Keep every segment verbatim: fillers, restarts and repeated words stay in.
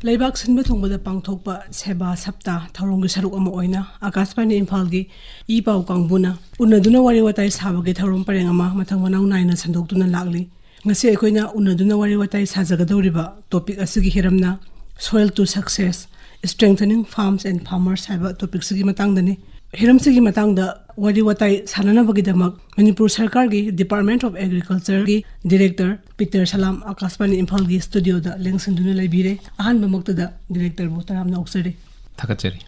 ꯂꯩꯕꯥꯛ ꯁꯤꯟꯕ ꯊꯨꯡꯕꯗ ꯄꯥꯡꯊꯣꯛꯄ ꯁꯦꯕꯥ ꯁꯞꯇꯥ ꯊꯧꯔꯝꯒꯤ ꯁꯔꯨꯛ ꯑꯃ ꯑꯣꯏꯅ ꯑꯀꯥꯁꯕꯥꯅꯤ ꯏꯝꯐꯥꯜꯒꯤ ꯏ ꯄꯥꯎ ꯀꯥꯡꯕꯨꯅ ꯎꯅꯗꯨꯅ ꯋꯥꯔꯤ ꯋꯥꯇꯥꯏ ꯁꯥꯕꯒꯤ ꯊꯧꯔꯝ ꯄꯔꯦꯡ ꯑꯃ ꯃꯊꯪ ꯃꯅꯥꯎ ꯅꯥꯏꯅ ꯁꯟꯗꯣꯛꯇꯨꯅ ꯂꯥꯛꯂꯤ꯫ ꯉꯁꯤ ꯑꯩꯈꯣꯏꯅ ꯎꯅꯗꯨꯅ ꯋꯥꯔꯤ ꯋꯥꯇꯥꯏ ꯁꯥꯖꯒꯗꯧꯔꯤꯕ topic ꯑꯁꯤꯒꯤ ꯍꯤꯔꯝꯅ Soil to Success, Strengthening Farms and Farmers ꯍꯥꯏꯕ topicꯁꯤꯒꯤ ꯃꯇꯥꯡꯗꯅꯤ꯫ ꯍꯤꯔꯝꯁꯤꯒꯤ ꯃꯇꯥꯡꯗ ꯋꯥꯔꯤ ꯋꯥꯇꯥꯏ ꯁꯥꯟꯅꯅꯕꯒꯤꯗꯃꯛ ꯃꯅꯤꯄꯨꯔ ꯁꯔꯀꯥꯔꯒꯤ Department of Agricultureꯒꯤ Director ꯄꯤꯇꯔ ꯁꯂꯥꯝ ꯑꯀꯥꯁꯕꯥꯅꯤ ꯏꯝꯐꯥꯜꯒꯤ studioꯗ ꯂꯦꯡꯁꯤꯟꯗꯨꯅ ꯂꯩꯕꯤꯔꯦ꯫ ꯑꯍꯥꯟꯕꯃꯛꯇꯗ Directorꯕꯨ ꯇꯔꯥꯝꯅ ꯑꯣꯛꯆꯔꯤ꯫ ꯊꯥꯒꯠꯆꯔꯤ꯫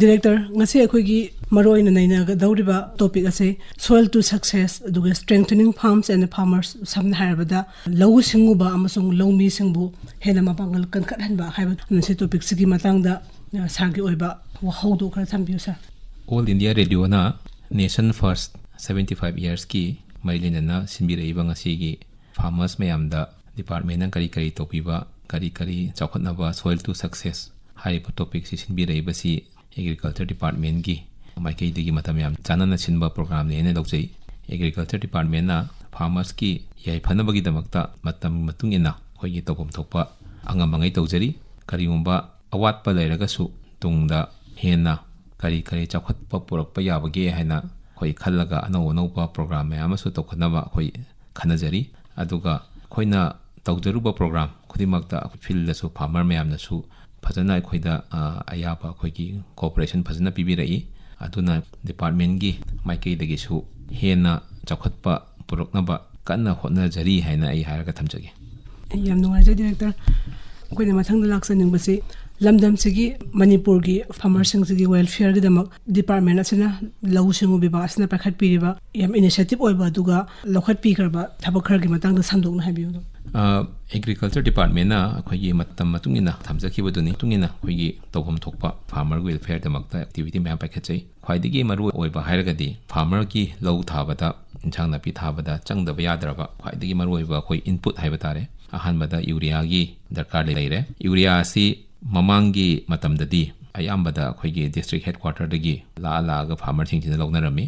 Director, ꯉꯁꯤ ꯑꯩꯈꯣꯏꯒꯤ ꯃꯔꯨꯑꯣꯏꯅ ꯅꯩꯅꯒꯗꯧꯔꯤꯕ topic ꯑꯁꯦ Soil to Success ꯑꯗꯨꯒ Strengthening Farms and Farmers, ꯁꯝꯅ ꯍꯥꯏꯔꯕꯗ ꯂꯧꯎ ꯁꯤꯡꯎꯕ ꯑꯃꯁꯨꯡ ꯂꯧꯃꯤꯁꯤꯡꯕꯨ ꯍꯦꯟꯅ ꯃꯄꯥꯡꯒꯜ ꯀꯟꯈꯠꯍꯟꯕ ꯍꯥꯏꯕ ꯃꯁꯤ topicꯁꯤꯒꯤ ꯃꯇꯥꯡꯗ, ꯑ, sirꯒꯤ ꯑꯣꯏꯕ ꯋꯥꯍꯧꯗꯣ ꯈꯔ ꯊꯝꯕꯤꯌꯨ, sir꯫ All India Radioꯅ Nation First seventy five yearsꯀꯤ ꯃꯔꯤ ꯂꯩꯅꯅ ꯁꯤꯟꯕꯤꯔꯛꯏꯕ ꯉꯁꯤꯒꯤ farmers ꯃꯌꯥꯝꯗ departmentꯅ ꯀꯔꯤ ꯀꯔꯤ ꯇꯧꯕꯤꯕ, ꯀꯔꯤ ꯀꯔꯤ ꯆꯥꯎꯈꯠꯅꯕ, Soil to Success ꯍꯥꯏꯔꯤꯕ topicꯁꯤ ꯁꯤꯟꯕꯤꯔꯛꯏꯕꯁꯤ Agriculture Departmentꯀꯤ ꯃꯥꯏꯀꯩꯗꯒꯤ ꯃꯇꯝ ꯌꯥꯝ ꯆꯥꯟꯅꯅ ꯁꯤꯟꯕ programꯅꯤ ꯍꯥꯏꯅ ꯂꯧꯖꯩ꯫ Agriculture Departmentꯅ farmersꯀꯤ ꯌꯥꯏꯐꯅꯕꯒꯤꯗꯃꯛꯇ ꯃꯇꯝ ꯃꯇꯨꯡ ꯏꯟꯅ ꯑꯩꯈꯣꯏꯒꯤ ꯇꯧꯐꯝ ꯊꯣꯛꯄ ꯑꯉꯝ ꯑꯉꯩ ꯇꯧꯖꯔꯤ꯫ ꯀꯔꯤꯒꯨꯝꯕ ꯑꯋꯥꯠꯄ ꯂꯩꯔꯒꯁꯨ ꯇꯨꯡꯗ ꯍꯦꯟꯅ ꯀꯔꯤ ꯀꯔꯤ ꯆꯥꯎꯈꯠꯄ ꯄꯨꯔꯛꯄ ꯌꯥꯕꯒꯦ ꯍꯥꯏꯅ ꯑꯩꯈꯣꯏ ꯈꯜꯂꯒ ꯑꯅꯧ ꯑꯅꯧꯕ program ꯃꯌꯥꯝ ꯑꯃꯁꯨ ꯇꯧꯈꯠꯅꯕ ꯑꯩꯈꯣꯏ ꯈꯟꯅꯖꯔꯤ꯫ ꯑꯗꯨꯒ ꯑꯩꯈꯣꯏꯅ ꯇꯧꯖꯔꯨꯕ program ꯈꯨꯗꯤꯡꯃꯛꯇ ꯑꯩꯈꯣꯏ fieldꯇꯁꯨ farmer ꯃꯌꯥꯝꯅꯁꯨ ꯐꯖꯅ ꯑꯩꯈꯣꯏꯗ, ꯑ, ꯑꯌꯥꯕ ꯑꯩꯈꯣꯏꯒꯤ cooperation ꯐꯖꯅ ꯄꯤꯕꯤꯔꯛꯏ꯫ ꯑꯗꯨꯅ departmentꯀꯤ ꯃꯥꯏꯀꯩꯗꯒꯤꯁꯨ ꯍꯦꯟꯅ ꯆꯥꯎꯈꯠꯄ ꯄꯨꯔꯛꯅꯕ ꯀꯟꯅ ꯍꯣꯠꯅꯖꯔꯤ ꯍꯥꯏꯅ ꯑꯩ ꯍꯥꯏꯔꯒ ꯊꯝꯖꯒꯦ꯫ ꯑꯩ ꯌꯥꯝ ꯅꯨꯡꯉꯥꯏꯖꯩ, Director꯫ ꯑꯩꯈꯣꯏꯅ ꯃꯊꯪꯗ ꯂꯥꯛꯆꯅꯤꯡꯕꯁꯤ ꯂꯝꯗꯝꯁꯤꯒꯤ ꯃꯅꯤꯄꯨꯔꯒꯤ farmerꯁꯤꯡꯁꯤꯒꯤ welfareꯒꯤꯗꯃꯛ department ꯑꯁꯤꯅ, ꯂꯧꯎ ꯁꯤꯡꯎ ꯕꯤꯚꯥꯒ ꯑꯁꯤꯅ ꯄꯥꯏꯈꯠꯄꯤꯔꯤꯕ ꯌꯥꯝ initiative ꯑꯣꯏꯕ ꯑꯗꯨꯒ ꯂꯧꯈꯠꯄꯤꯈ꯭ꯔꯕ ꯊꯕꯛ ꯈꯔꯒꯤ ꯃꯇꯥꯡꯗ ꯁꯟꯗꯣꯛꯅ ꯍꯥꯏꯕꯤꯌꯨ꯫ ꯑ, Agriculture Departmentꯅ ꯑꯩꯈꯣꯏꯒꯤ ꯃꯇꯝ ꯃꯇꯨꯡ ꯏꯟꯅ ꯊꯝꯖꯈꯤꯕꯗꯨꯅꯤ, ꯃꯇꯨꯡ ꯏꯟꯅ ꯑꯩꯈꯣꯏꯒꯤ ꯇꯧꯐꯝ ꯊꯣꯛꯄ farmer welfareꯗꯃꯛꯇ activity ꯃꯌꯥꯝ ꯄꯥꯏꯈꯠꯆꯩ꯫ ꯈ꯭ꯋꯥꯏꯗꯒꯤ ꯃꯔꯨ ꯑꯣꯏꯕ ꯍꯥꯏꯔꯒꯗꯤ farmerꯒꯤ ꯂꯧ ꯊꯥꯕꯗ, ꯏꯟꯁꯥꯡ ꯅꯥꯄꯤ ꯊꯥꯕꯗ ꯆꯪꯗꯕ ꯌꯥꯗ꯭ꯔꯕ ꯈ꯭ꯋꯥꯏꯗꯒꯤ ꯃꯔꯨ ꯑꯣꯏꯕ ꯑꯩꯈꯣꯏ input ꯍꯥꯏꯕ ꯇꯥꯔꯦ꯫ ꯑꯍꯥꯟꯕꯗ ureaꯒꯤ ꯗꯔꯀꯥꯔ ꯂꯩꯔꯦ꯫ Urea ꯑꯁꯤ ꯃꯃꯥꯡꯒꯤ ꯃꯇꯝꯗꯗꯤ ꯑꯌꯥꯝꯕꯗ ꯑꯩꯈꯣꯏꯒꯤ district headquarterꯗꯒꯤ ꯂꯥꯛꯑ ꯂꯥꯛꯑꯒ farmerꯁꯤꯡꯁꯤꯅ ꯂꯧꯅꯔꯝꯃꯤ꯫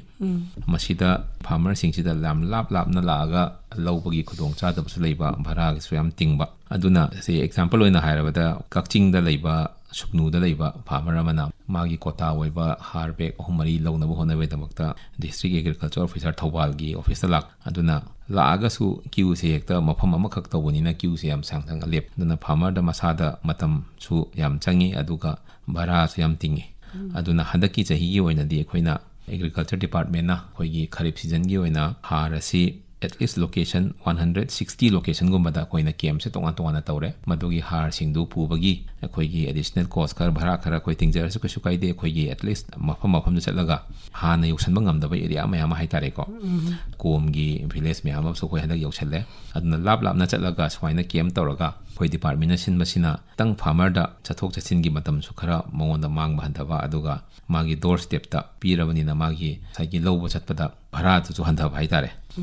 ꯃꯁꯤꯗ farmerꯁꯤꯡꯁꯤꯗ ꯌꯥꯝ ꯂꯥꯞ ꯂꯥꯞꯅ ꯂꯥꯛꯑꯒ ꯂꯧꯕꯒꯤ ꯈꯨꯗꯣꯡꯆꯥꯗꯕꯁꯨ ꯂꯩꯕ, ꯚꯔꯥꯒꯤꯁꯨ ꯌꯥꯝ ꯇꯤꯡꯕ꯫ ꯑꯗꯨꯅ ꯁꯤ example ꯑꯣꯏꯅ ꯍꯥꯏꯔꯕꯗ, ꯀꯛꯆꯤꯡꯗ ꯂꯩꯕ, ꯁꯨꯒꯅꯨꯗ ꯂꯩꯕ farmer ꯑꯃꯅ ꯃꯥꯒꯤ quota ꯑꯣꯏꯕ ꯍꯥꯔ bag ꯑꯍꯨꯝ ꯃꯔꯤ ꯂꯧꯅꯕ ꯍꯣꯠꯅꯕꯒꯤꯗꯃꯛꯇ district agriculture officer ꯊꯧꯕꯥꯜꯒꯤ officeꯇ ꯂꯥꯛ-, ꯑꯗꯨꯅ ꯂꯥꯛꯑꯒꯁꯨ queueꯁꯦ ꯍꯦꯛꯇ ꯃꯐꯝ ꯑꯃꯈꯛ ꯇꯧꯕꯅꯤꯅ queueꯁꯦ ꯌꯥꯝ ꯁꯥꯡ ꯁꯥꯡꯅ ꯂꯦꯞ-, ꯑꯗꯨꯅ farmerꯗ ꯃꯁꯥꯗ ꯃꯇꯝꯁꯨ ꯌꯥꯝ ꯆꯪꯉꯤ, ꯑꯗꯨꯒ ꯚꯔꯥꯁꯨ ꯌꯥꯝ ꯇꯤꯡꯉꯤ꯫ ꯑꯗꯨꯅ ꯍꯟꯗꯛꯀꯤ ꯆꯍꯤꯒꯤ ꯑꯣꯏꯅꯗꯤ ꯑꯩꯈꯣꯏꯅ agriculture departmentꯅ ꯑꯩꯈꯣꯏꯒꯤ ꯈꯔꯤꯞ seasonꯒꯤ ꯑꯣꯏꯅ ꯍꯥꯔ ꯑꯁꯤ at least location one hundred sixty locationꯒꯨꯝꯕꯗ ꯑꯩꯈꯣꯏꯅ campꯁꯦ ꯇꯣꯉꯥꯟ ꯇꯣꯉꯥꯟꯅ ꯇꯧꯔꯦ꯫ ꯃꯗꯨꯒꯤ ꯍꯥꯔꯁꯤꯡꯗꯨ ꯄꯨꯕꯒꯤ ꯑꯩꯈꯣꯏꯒꯤ additional cost ꯈꯔ, ꯚꯔꯥ ꯈꯔ ꯑꯩꯈꯣꯏ ꯇꯤꯡꯖꯔꯁꯨ ꯀꯩꯁꯨ ꯀꯥꯏꯗꯦ꯫ ꯑꯩꯈꯣꯏꯒꯤ at least ꯃꯐꯝ ꯃꯐꯝꯗ ꯆꯠꯂꯒ ꯍꯥꯟꯅ ꯌꯧꯁꯟꯕ ꯉꯝꯗꯕ area ꯃꯌꯥꯝ ꯑꯃ ꯍꯥꯏꯇꯥꯔꯦꯀꯣ, ꯀꯣꯝꯒꯤ village ꯃꯌꯥꯝ ꯑꯃꯁꯨ ꯑꯩꯈꯣꯏ ꯍꯟꯗꯛ ꯌꯧꯁꯜꯂꯦ꯫ ꯑꯗꯨꯅ ꯂꯥꯞ ꯂꯥꯞꯅ ꯆꯠꯂꯒ ꯁꯨꯃꯥꯏꯅ camp ꯇꯧꯔꯒ ꯑꯩꯈꯣꯏ departmentꯅ ꯁꯤꯟꯕꯁꯤꯅ ꯈꯤꯇꯪ farmerꯗ ꯆꯠꯊꯣꯛ ꯆꯠꯁꯤꯟꯒꯤ ꯃꯇꯝꯁꯨ ꯈꯔ ꯃꯉꯣꯟꯗ ꯃꯥꯡꯕ ꯍꯟꯊꯕ, ꯑꯗꯨꯒ ꯃꯥꯒꯤ door stepꯇ ꯄꯤꯔꯕꯅꯤꯅ ꯃꯥꯒꯤ ꯉꯁꯥꯏꯒꯤ ꯂꯧꯕ ꯆꯠꯄꯗ ꯚꯔꯥꯗꯨꯁꯨ ꯍꯟꯊꯕ ꯍꯥꯏꯇꯥꯔꯦ꯫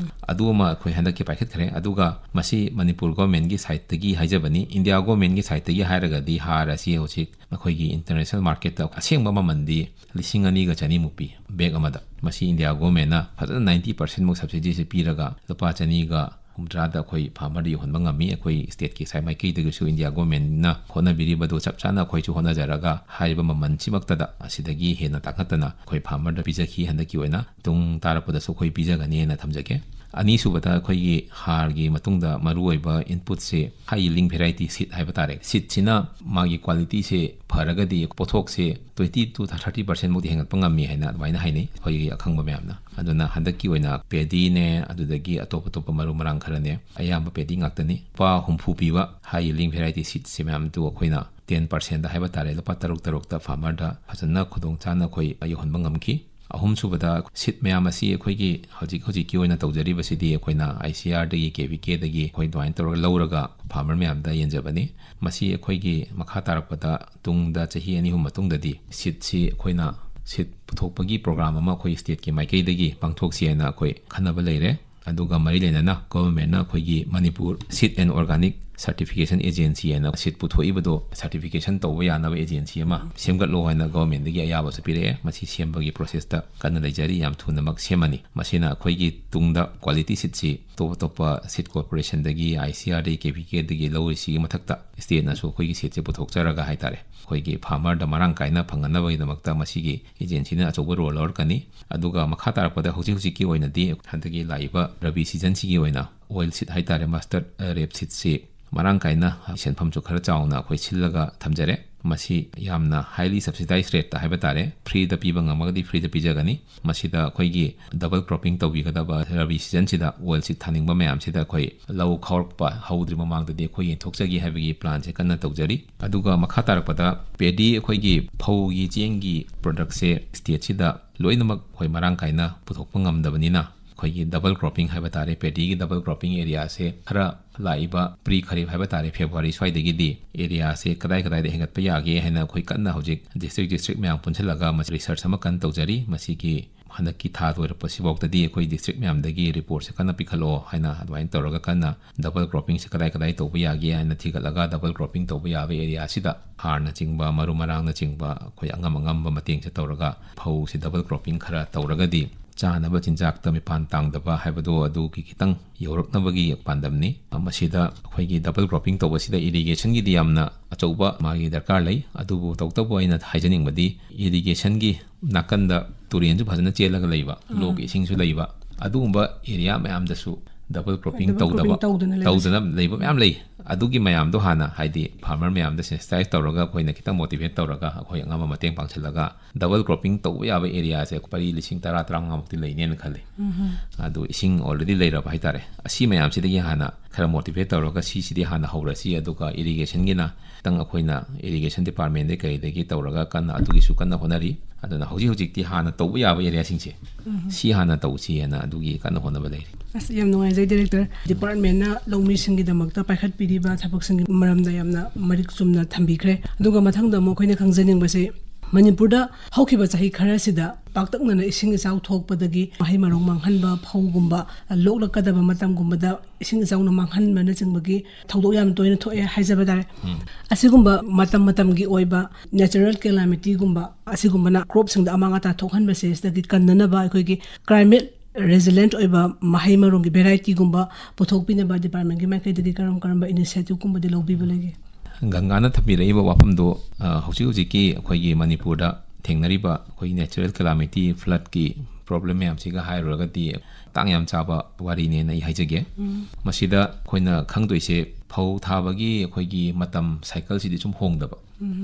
ꯑꯗꯨ ꯑꯃ ꯑꯩꯈꯣꯏ ꯍꯟꯗꯛꯀꯤ ꯄꯥꯏꯈꯠꯈ꯭ꯔꯦ꯫ ꯑꯗꯨꯒ ꯃꯁꯤ ꯃꯅꯤꯄꯨꯔ governmentꯀꯤ sideꯇꯒꯤ ꯍꯥꯏꯖꯕꯅꯤ꯫ India governmentꯀꯤ sideꯇꯒꯤ ꯍꯥꯏꯔꯒꯗꯤ ꯍꯥꯔ ꯑꯁꯤ ꯍꯧꯖꯤꯛ ꯑꯩꯈꯣꯏꯒꯤ international marketꯇ ꯑꯁꯦꯡꯕ ꯃꯃꯜꯗꯤ ꯂꯤꯁꯤꯡ ꯑꯅꯤꯒ ꯆꯅꯤꯃꯨꯛ ꯄꯤ bag ꯑꯃꯗ꯫ ꯃꯁꯤ India governmentꯅ ꯐꯖꯅ ninety percentꯃꯨꯛ subsidyꯁꯦ ꯄꯤꯔꯒ ꯂꯨꯄꯥ ꯆꯅꯤꯒ ꯍꯨꯝꯗ꯭ꯔꯥꯗ ꯑꯩꯈꯣꯏ farmerꯗ ꯌꯧꯍꯟꯕ ꯉꯝꯃꯤ꯫ ꯑꯩꯈꯣꯏ stateꯀꯤ ꯁꯥꯏ ꯃꯥꯏꯀꯩꯗꯒꯤꯁꯨ India governmentꯅ ꯍꯣꯠꯅꯕꯤꯔꯤꯕꯗꯨ ꯆꯞ ꯆꯥꯅ ꯑꯩꯈꯣꯏꯁꯨ ꯍꯣꯠꯅꯖꯔꯒ ꯍꯥꯏꯔꯤꯕ ꯃꯃꯜꯁꯤꯃꯛꯇꯗ ꯑꯁꯤꯗꯒꯤ ꯍꯦꯟꯅ ꯇꯥꯡꯈꯠꯇꯅ ꯑꯩꯈꯣꯏ farmerꯗ ꯄꯤꯖꯈꯤ꯫ ꯍꯟꯗꯛꯀꯤ ꯑꯣꯏꯅ ꯇꯨꯡ ꯇꯥꯔꯛꯄꯗꯁꯨ ꯑꯩꯈꯣꯏ ꯄꯤꯖꯒꯅꯤꯅ ꯊꯝꯖꯒꯦ꯫ ꯑꯅꯤꯁꯨꯕꯗ ꯑꯩꯈꯣꯏꯒꯤ ꯍꯥꯔꯒꯤ ꯃꯇꯨꯡꯗ ꯃꯔꯨꯑꯣꯏꯕ inputꯁꯦ high yielding variety seed ꯍꯥꯏꯕ ꯇꯥꯔꯦ꯫ Seedꯁꯤꯅ ꯃꯥꯒꯤ qualityꯁꯦ ꯐꯔꯒꯗꯤ ꯄꯣꯠꯊꯣꯛꯁꯦ twenty to thirty percentꯃꯨꯛꯇꯤ ꯍꯦꯟꯒꯠꯄ ꯉꯝꯃꯤ ꯍꯥꯏꯅ ꯑꯗꯨꯃꯥꯏꯅ ꯍꯥꯏꯅꯩ ꯑꯩꯈꯣꯏꯒꯤ ꯑꯈꯪꯕ ꯃꯌꯥꯝꯅ꯫ ꯑꯗꯨꯅ ꯍꯟꯗꯛꯀꯤ ꯑꯣꯏꯅ paddyꯅꯦ, ꯑꯗꯨꯗꯒꯤ ꯑꯇꯣꯞ ꯑꯇꯣꯞꯄ ꯃꯔꯨ ꯃꯔꯥꯡ ꯈꯔꯅꯦ, ꯑꯌꯥꯝꯕ paddy ꯉꯥꯛꯇꯅꯤ꯫ ꯂꯨꯄꯥ ꯍꯨꯝꯐꯨ ꯄꯤꯕ high yielding variety seedꯁꯦ ꯃꯌꯥꯝꯗꯨ ꯑꯩꯈꯣꯏꯅ ten percentꯗ ꯍꯥꯏꯕ ꯇꯥꯔꯦ, ꯂꯨꯄꯥ ꯇꯔꯨꯛ ꯇꯔꯨꯛꯇ farmerꯗ ꯐꯖꯅ ꯈꯨꯗꯣꯡ ꯆꯥꯅ ꯑꯩꯈꯣꯏ ꯌꯧꯍꯟꯕ ꯉꯝꯈꯤ꯫ ꯑꯍꯨꯝꯁꯨꯕꯗ seed ꯃꯌꯥꯝ ꯑꯁꯤ ꯑꯩꯈꯣꯏꯒꯤ ꯍꯧꯖꯤꯛ ꯍꯧꯖꯤꯛꯀꯤ ꯑꯣꯏꯅ ꯇꯧꯖꯔꯤꯕꯁꯤꯗꯤ ꯑꯩꯈꯣꯏꯅ ICRꯗꯒꯤ, KVKꯗꯒꯤ ꯑꯩꯈꯣꯏ ꯑꯗꯨꯃꯥꯏꯅ ꯇꯧꯔꯒ ꯂꯧꯔꯒ farmer ꯃꯌꯥꯝꯗ ꯌꯦꯟꯖꯕꯅꯤ꯫ ꯃꯁꯤ ꯑꯩꯈꯣꯏꯒꯤ ꯃꯈꯥ ꯇꯥꯔꯛꯄꯗ ꯇꯨꯡꯗ ꯆꯍꯤ ꯑꯅꯤ ꯑꯍꯨꯝ ꯃꯇꯨꯡꯗꯗꯤ seedꯁꯤ ꯑꯩꯈꯣꯏꯅ seed ꯄꯨꯊꯣꯛꯄꯒꯤ program ꯑꯃ ꯑꯩꯈꯣꯏ stateꯀꯤ ꯃꯥꯏꯀꯩꯗꯒꯤ ꯄꯥꯡꯊꯣꯛꯁꯤ ꯍꯥꯏꯅ ꯑꯩꯈꯣꯏ ꯈꯟꯅꯕ ꯂꯩꯔꯦ꯫ ꯑꯗꯨꯒ ꯃꯔꯤ ꯂꯩꯅꯅ governmentꯅ ꯑꯩꯈꯣꯏꯒꯤ Manipur Seed and Organic certification agency ꯍꯥꯏꯅ seed ꯄꯨꯊꯣꯛꯏꯕꯗꯣ certification ꯇꯧꯕ ꯌꯥꯅꯕ agency ꯑꯃ ꯁꯦꯝꯒꯠꯂꯣ ꯍꯥꯏꯅ government ꯇꯒꯤ ꯑꯌꯥꯕꯁꯨ ꯄꯤꯔꯛꯑꯦ꯫ ꯃꯁꯤ ꯁꯦꯝꯕꯒꯤ process ꯇ ꯀꯟꯅ ꯂꯩꯖꯔꯤ, ꯌꯥꯝ ꯊꯨꯅꯃꯛ ꯁꯦꯝꯃꯅꯤ꯫ ꯃꯁꯤꯅ ꯑꯩꯈꯣꯏꯒꯤ ꯇꯨꯡꯗ quality seed ꯁꯤ ꯑꯇꯣꯞ ꯑꯇꯣꯞꯄ seed corporation ꯗꯒꯤ, I C A R ꯗꯒꯤ, K V K ꯗꯒꯤ ꯂꯧꯔꯤꯁꯤꯒꯤ ꯃꯊꯛꯇ state ꯅꯁꯨ ꯑꯩꯈꯣꯏꯒꯤ seed ꯁꯦ ꯄꯨꯊꯣꯛꯆꯔꯒ ꯍꯥꯏꯇꯥꯔꯦ, ꯑꯩꯈꯣꯏꯒꯤ farmer ꯗ ꯃꯔꯥꯡ ꯀꯥꯏꯅ ꯐꯪꯍꯟꯅꯕꯒꯤꯗꯃꯛꯇ ꯃꯁꯤꯒꯤ agency ꯅ ꯑꯆꯧꯕ role ꯂꯧꯔꯛꯀꯅꯤ꯫ ꯑꯗꯨꯒ ꯃꯈꯥ ꯇꯥꯔꯛꯄꯗ ꯍꯧꯖꯤꯛ ꯍꯧꯖꯤꯛꯀꯤ ꯑꯣꯏꯅꯗꯤ ꯍꯟꯗꯛꯀꯤ ꯂꯥꯛꯏꯕ ꯔꯕꯤ season ꯁꯤꯒꯤ ꯑꯣꯏꯅ oil seed ꯍꯥꯏꯇꯥꯔꯦ, mustard, ꯑ, rape seed ꯁꯤ ꯃꯔꯥꯡ ꯀꯥꯏꯅ ꯁꯦꯟꯐꯝꯁꯨ ꯈꯔ ꯆꯥꯎꯅ ꯑꯩꯈꯣꯏ ꯁꯤꯜꯂꯒ ꯊꯝꯖꯔꯦ꯫ ꯃꯁꯤ ꯌꯥꯝꯅ highly subsidized rate ꯇ ꯍꯥꯏꯕ ꯇꯥꯔꯦ, free ꯗ ꯄꯤꯕ ꯉꯝꯃꯒꯗꯤ free ꯗ ꯄꯤꯖꯒꯅꯤ꯫ ꯃꯁꯤꯗ ꯑꯩꯈꯣꯏꯒꯤ double cropping ꯇꯧꯕꯤꯒꯗꯕ ꯔꯕꯤ season ꯁꯤꯗ oil seed ꯊꯥꯅꯤꯡꯕ ꯃꯌꯥꯝꯁꯤꯗ ꯑꯩꯈꯣꯏ ꯂꯧ ꯈꯥꯎꯔꯛꯄ ꯍꯧꯗ꯭ꯔꯤ ꯃꯃꯥꯡꯗꯗꯤ ꯑꯩꯈꯣꯏ ꯌꯦꯟꯊꯣꯛꯆꯒꯦ ꯍꯥꯏꯕꯒꯤ plan ꯁꯦ ꯀꯟꯅ ꯇꯧꯖꯔꯤ꯫ ꯑꯗꯨꯒ ꯃꯈꯥ ꯇꯥꯔꯛꯄꯗ ꯄꯦꯗꯤ, ꯑꯩꯈꯣꯏꯒꯤ ꯐꯧꯒꯤ, ꯆꯦꯡꯒꯤ product ꯁꯦ state ꯁꯤꯗ ꯂꯣꯏꯅꯃꯛ ꯑꯩꯈꯣꯏ ꯃꯔꯥꯡ ꯀꯥꯏꯅ ꯄꯨꯊꯣꯛꯄ ꯉꯝꯗꯕꯅꯤꯅ, ꯑꯩꯈꯣꯏꯒꯤ double cropping ꯍꯥꯏꯕ ꯇꯥꯔꯦ, ꯄꯦꯗꯤꯒꯤ double cropping area ꯁꯦ ꯈꯔ ꯂꯥꯛꯏꯕ pre kharif ꯍꯥꯏꯕ ꯇꯥꯔꯦ, February ꯁ꯭ꯋꯥꯏꯗꯒꯤꯗꯤ area ꯁꯦ ꯀꯗꯥꯏ ꯀꯗꯥꯏꯗ ꯍꯦꯟꯒꯠꯄ ꯌꯥꯒꯦ ꯍꯥꯏꯅ ꯑꯩꯈꯣꯏ ꯀꯟꯅ ꯍꯧꯖꯤꯛ district district ꯃꯌꯥꯝ ꯄꯨꯟꯁꯤꯜꯂꯒ ꯃꯁꯤ research ꯑꯃ ꯀꯟꯅ ꯇꯧꯖꯔꯤ꯫ ꯃꯁꯤꯒꯤ ꯍꯟꯗꯛꯀꯤ ꯊꯥ ꯂꯣꯏꯔꯛꯄꯁꯤꯐꯥꯎꯗꯗꯤ ꯑꯩꯈꯣꯏ district ꯃꯌꯥꯝꯗꯒꯤ report ꯁꯦ ꯀꯟꯅ ꯄꯤꯈꯠꯂꯛꯑꯣ ꯍꯥꯏꯅ ꯑꯗꯨꯃꯥꯏꯅ ꯇꯧꯔꯒ ꯀꯟꯅ double cropping ꯁꯦ ꯀꯗꯥꯏ ꯀꯗꯥꯏ ꯇꯧꯕ ꯌꯥꯒꯦ ꯍꯥꯏꯅ ꯊꯤꯒꯠꯂꯒ, double cropping ꯇꯧꯕ ꯌꯥꯕ area ꯁꯤꯗ ꯍꯥꯔꯅꯆꯤꯡꯕ, ꯃꯔꯨ ꯃꯔꯥꯡꯅꯆꯤꯡꯕ ꯑꯩꯈꯣꯏ ꯑꯉꯝ ꯑꯉꯝꯕ ꯃꯇꯦꯡꯁꯦ ꯇꯧꯔꯒ ꯐꯧꯁꯦ double cropping ꯈꯔ ꯇꯧꯔꯒꯗꯤ ꯆꯥꯅꯕ ꯆꯤꯟꯖꯥꯛꯇ ꯃꯤꯄꯥꯟ ꯇꯥꯡꯗꯕ ꯍꯥꯏꯕꯗꯣ ꯑꯗꯨꯒꯤ ꯈꯤꯇꯪ ꯌꯧꯔꯛꯅꯕꯒꯤ ꯄꯥꯟꯗꯝꯅꯤ꯫ ꯃꯁꯤꯗ ꯑꯩꯈꯣꯏꯒꯤ double cropping ꯇꯧꯕꯁꯤꯗ irrigation ꯒꯤꯗꯤ ꯌꯥꯝꯅ ꯑꯆꯧꯕ ꯃꯥꯒꯤ ꯗꯔꯀꯥꯔ ꯂꯩ꯫ ꯑꯗꯨꯕꯨ ꯇꯧꯕꯇꯕꯨ ꯑꯩꯅ ꯍꯥꯏꯖꯅꯤꯡꯕꯗꯤ irrigation ꯒꯤ ꯅꯥꯀꯟꯗ ꯇꯨꯔꯦꯟꯁꯨ ꯐꯖꯅ ꯆꯦꯜꯂꯒ ꯂꯩꯕ, ꯎꯝ꯫ ꯂꯣꯛꯀꯤ ꯏꯁꯤꯡꯁꯨ ꯂꯩꯕ, ꯑꯗꯨꯒꯨꯝꯕ area ꯃꯌꯥꯝꯗꯁꯨ double cropping double cropping ꯇꯧꯗꯕ, ꯇꯧꯗꯅ ꯂꯩꯕꯁꯦ꯫ ꯇꯧꯗꯅ ꯂꯩꯕ ꯃꯌꯥꯝ ꯂꯩ꯫ ꯑꯗꯨꯒꯤ ꯃꯌꯥꯝꯗꯣ ꯍꯥꯟꯅ, ꯍꯥꯏꯗꯤ farmer ꯃꯌꯥꯝꯗ sensitize ꯇꯧꯔꯒ ꯑꯩꯈꯣꯏꯅ ꯈꯤꯇꯪ motivate ꯇꯧꯔꯒ ꯑꯩꯈꯣꯏ ꯑꯉꯝꯕ ꯃꯇꯦꯡ ꯄꯥꯡꯁꯤꯜꯂꯒ double cropping ꯇꯧꯕ ꯌꯥꯕ area ꯁꯦ ꯄꯔꯤ ꯂꯤꯁꯤꯡ ꯇꯔꯥ, ꯇꯔꯥꯃꯉꯥ ꯃꯨꯛꯇꯤ ꯂꯩꯅꯦꯅ ꯈꯜꯂꯤ꯫ ꯎꯝ꯫ ꯑꯗꯨ ꯏꯁꯤꯡ already ꯂꯩꯔꯕ ꯍꯥꯏꯇꯥꯔꯦ꯫ ꯑꯁꯤ ꯃꯌꯥꯝꯁꯤꯗꯒꯤ ꯍꯥꯟꯅ ꯈꯔ motivate ꯇꯧꯔꯒ ꯁꯤꯁꯤꯗꯤ ꯍꯥꯟꯅ ꯍꯧꯔꯁꯤ, ꯑꯗꯨꯒ irrigation ꯒꯤꯅ ꯈꯤꯇꯪ ꯑꯩꯈꯣꯏꯅ irrigation department ꯗꯒꯤ ꯀꯩꯗꯒꯤ ꯇꯧꯔꯒ ꯀꯟꯅ ꯑꯗꯨꯒꯤꯁꯨ ꯀꯟꯅ ꯍꯣꯠꯅꯔꯤ꯫ ꯑꯗꯨꯅ ꯍꯧꯖꯤꯛ ꯍꯧꯖꯤꯛꯇꯤ ꯍꯥꯟꯅ ꯇꯧꯕ ꯌꯥꯕ area ꯁꯤꯡꯁꯦ, ꯎꯝ꯫ ꯁꯤ ꯍꯥꯟꯅ ꯇꯧꯁꯤ ꯍꯥꯏꯅ ꯑꯗꯨꯒꯤ ꯀꯟꯅ ꯍꯣꯠꯅꯕ ꯂꯩꯔꯤ꯫ ꯑꯁ, ꯌꯥꯝ ꯅꯨꯡꯉꯥꯏꯖꯩ, director꯫ Department ꯅ ꯂꯧꯃꯤꯁꯤꯡꯒꯤꯗꯃꯛꯇ ꯄꯥꯏꯈꯠꯄꯤꯔꯤꯕ ꯊꯕꯛꯁꯤꯡꯒꯤ ꯃꯔꯝꯗ ꯌꯥꯝꯅ ꯃꯔꯤꯛ ꯆꯨꯝꯅ ꯊꯝꯕꯤꯈ꯭ꯔꯦ꯫ ꯑꯗꯨꯒ ꯃꯊꯪꯗ ꯑꯃꯨꯛ ꯑꯩꯈꯣꯏꯅ ꯈꯪꯖꯅꯤꯡꯕꯁꯦ, ꯃꯅꯤꯄꯨꯔꯗ ꯍꯧꯈꯤꯕ ꯆꯍꯤ ꯈꯔꯁꯤꯗ ꯄꯥꯛꯇꯛꯅꯅ ꯏꯁꯤꯡ ꯏꯆꯥꯎ ꯊꯣꯛꯄꯗꯒꯤ ꯃꯍꯩ ꯃꯔꯣꯡ ꯃꯥꯡꯍꯟꯕ, ꯐꯧꯒꯨꯝꯕ ꯂꯣꯛꯂꯛꯀꯗꯕ ꯃꯇꯝꯒꯨꯝꯕꯗ ꯏꯁꯤꯡ ꯏꯆꯥꯎꯅ ꯃꯥꯡꯍꯟꯕꯅꯆꯤꯡꯕꯒꯤ ꯊꯧꯗꯣꯛ ꯌꯥꯝ ꯇꯣꯏꯅ ꯊꯣꯛꯑꯦ ꯍꯥꯏꯖꯕ ꯇꯥꯔꯦ꯫ ꯑꯁꯤꯒꯨꯝꯕ ꯃꯇꯝ ꯃꯇꯝꯒꯤ ꯑꯣꯏꯕ natural calamityꯒꯨꯝꯕ ꯑꯁꯤꯒꯨꯝꯕꯅ cropꯁꯤꯡꯗ ꯑꯃꯥꯡ ꯑꯇꯥ ꯊꯣꯛꯍꯟꯕꯁꯦ, ꯁꯤꯗꯒꯤ ꯀꯟꯅꯅꯕ ꯑꯩꯈꯣꯏꯒꯤ climate resilient ꯑꯣꯏꯕ ꯃꯍꯩ ꯃꯔꯣꯡꯒꯤ varietyꯒꯨꯝꯕ ꯄꯨꯊꯣꯛꯄꯤꯅꯕ departmentꯀꯤ ꯃꯥꯏꯀꯩꯗꯒꯤ ꯀꯔꯝ ꯀꯔꯝꯕ initiativeꯀꯨꯝꯕꯗꯤ ꯂꯧꯕꯤꯕ ꯂꯩꯒꯦ? ꯒꯪꯒꯥꯅ ꯊꯝꯕꯤꯔꯛꯏꯕ ꯋꯥꯐꯝꯗꯣ, ꯑ, ꯍꯧꯖꯤꯛ ꯍꯧꯖꯤꯛꯀꯤ ꯑꯩꯈꯣꯏꯒꯤ ꯃꯅꯤꯄꯨꯔꯗ ꯊꯦꯡꯅꯔꯤꯕ ꯑꯩꯈꯣꯏꯒꯤ natural calamity, floodꯀꯤ problem ꯃꯌꯥꯝꯁꯤꯒ ꯍꯥꯏꯔꯨꯔꯒꯗꯤ ꯇꯥꯡ ꯌꯥꯝ ꯆꯥꯕ ꯋꯥꯔꯤꯅꯦꯅ ꯑꯩ ꯍꯥꯏꯖꯒꯦ꯫ ꯃꯁꯤꯗ ꯑꯩꯈꯣꯏꯅ ꯈꯪꯗꯣꯏꯁꯦ, ꯐꯧ ꯊꯥꯕꯒꯤ ꯑꯩꯈꯣꯏꯒꯤ ꯃꯇꯝ cycleꯁꯤꯗꯤ ꯁꯨꯝ ꯍꯣꯡꯗꯕ,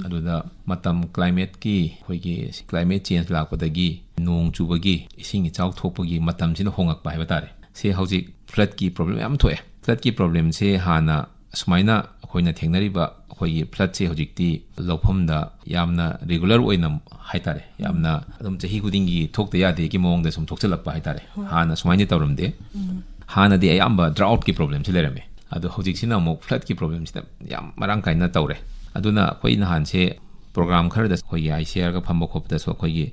ꯑꯗꯨꯗ ꯃꯇꯝ climateꯀꯤ ꯑꯩꯈꯣꯏꯒꯤ climate change ꯂꯥꯛꯄꯗꯒꯤ ꯅꯣꯡ ꯆꯨꯕꯒꯤ, ꯏꯁꯤꯡ ꯏꯆꯥꯎ ꯊꯣꯛꯄꯒꯤ ꯃꯇꯝꯁꯤꯅ ꯍꯣꯡꯉꯛꯄ ꯍꯥꯏꯕ ꯇꯥꯔꯦ꯫ ꯁꯤ ꯍꯧꯖꯤꯛ floodꯀꯤ problem ꯌꯥꯝ ꯊꯣꯛꯑꯦ꯫ Floodꯀꯤ problemꯁꯦ ꯍꯥꯟꯅ ꯁꯨꯃꯥꯏꯅ ꯑꯩꯈꯣꯏꯅ ꯊꯦꯡꯅꯔꯤꯕ ꯑꯩꯈꯣꯏꯒꯤ floodꯁꯦ ꯍꯧꯖꯤꯛꯇꯤ ꯂꯧꯐꯝꯗ ꯌꯥꯝꯅ regular ꯑꯣꯏꯅ ꯍꯥꯏ ꯇꯥꯔꯦ, ꯌꯥꯝꯅ ꯑꯗꯨꯝ ꯆꯍꯤ ꯈꯨꯗꯤꯡꯒꯤ ꯊꯣꯛꯇ ꯌꯥꯗꯦꯒꯤ ꯃꯑꯣꯡꯗ ꯁꯨꯝ ꯊꯣꯛꯆꯜꯂꯛꯄ ꯍꯥꯏ ꯇꯥꯔꯦ꯫ ꯍꯥꯟꯅ ꯁꯨꯃꯥꯏꯅ ꯇꯧꯔꯝꯗꯦ꯫ ꯍꯥꯟꯅꯗꯤ ꯑꯌꯥꯝꯕ droughtꯀꯤ problemꯁꯤ ꯂꯩꯔꯝꯃꯦ, ꯑꯗꯣ ꯍꯧꯖꯤꯛꯁꯤꯅ ꯑꯃꯨꯛ floodꯀꯤ problemꯁꯤꯅ ꯌꯥꯝ ꯃꯔꯥꯡ ꯀꯥꯏꯅ ꯇꯧꯔꯦ꯫ ꯑꯗꯨꯅ ꯑꯩꯈꯣꯏ ꯅꯍꯥꯟꯁꯦ program ꯈꯔꯗ ꯑꯩꯈꯣꯏꯒꯤ ICARꯒ ꯐꯝꯕ ꯈꯣꯠꯄꯗꯁꯨ ꯑꯩꯈꯣꯏꯒꯤ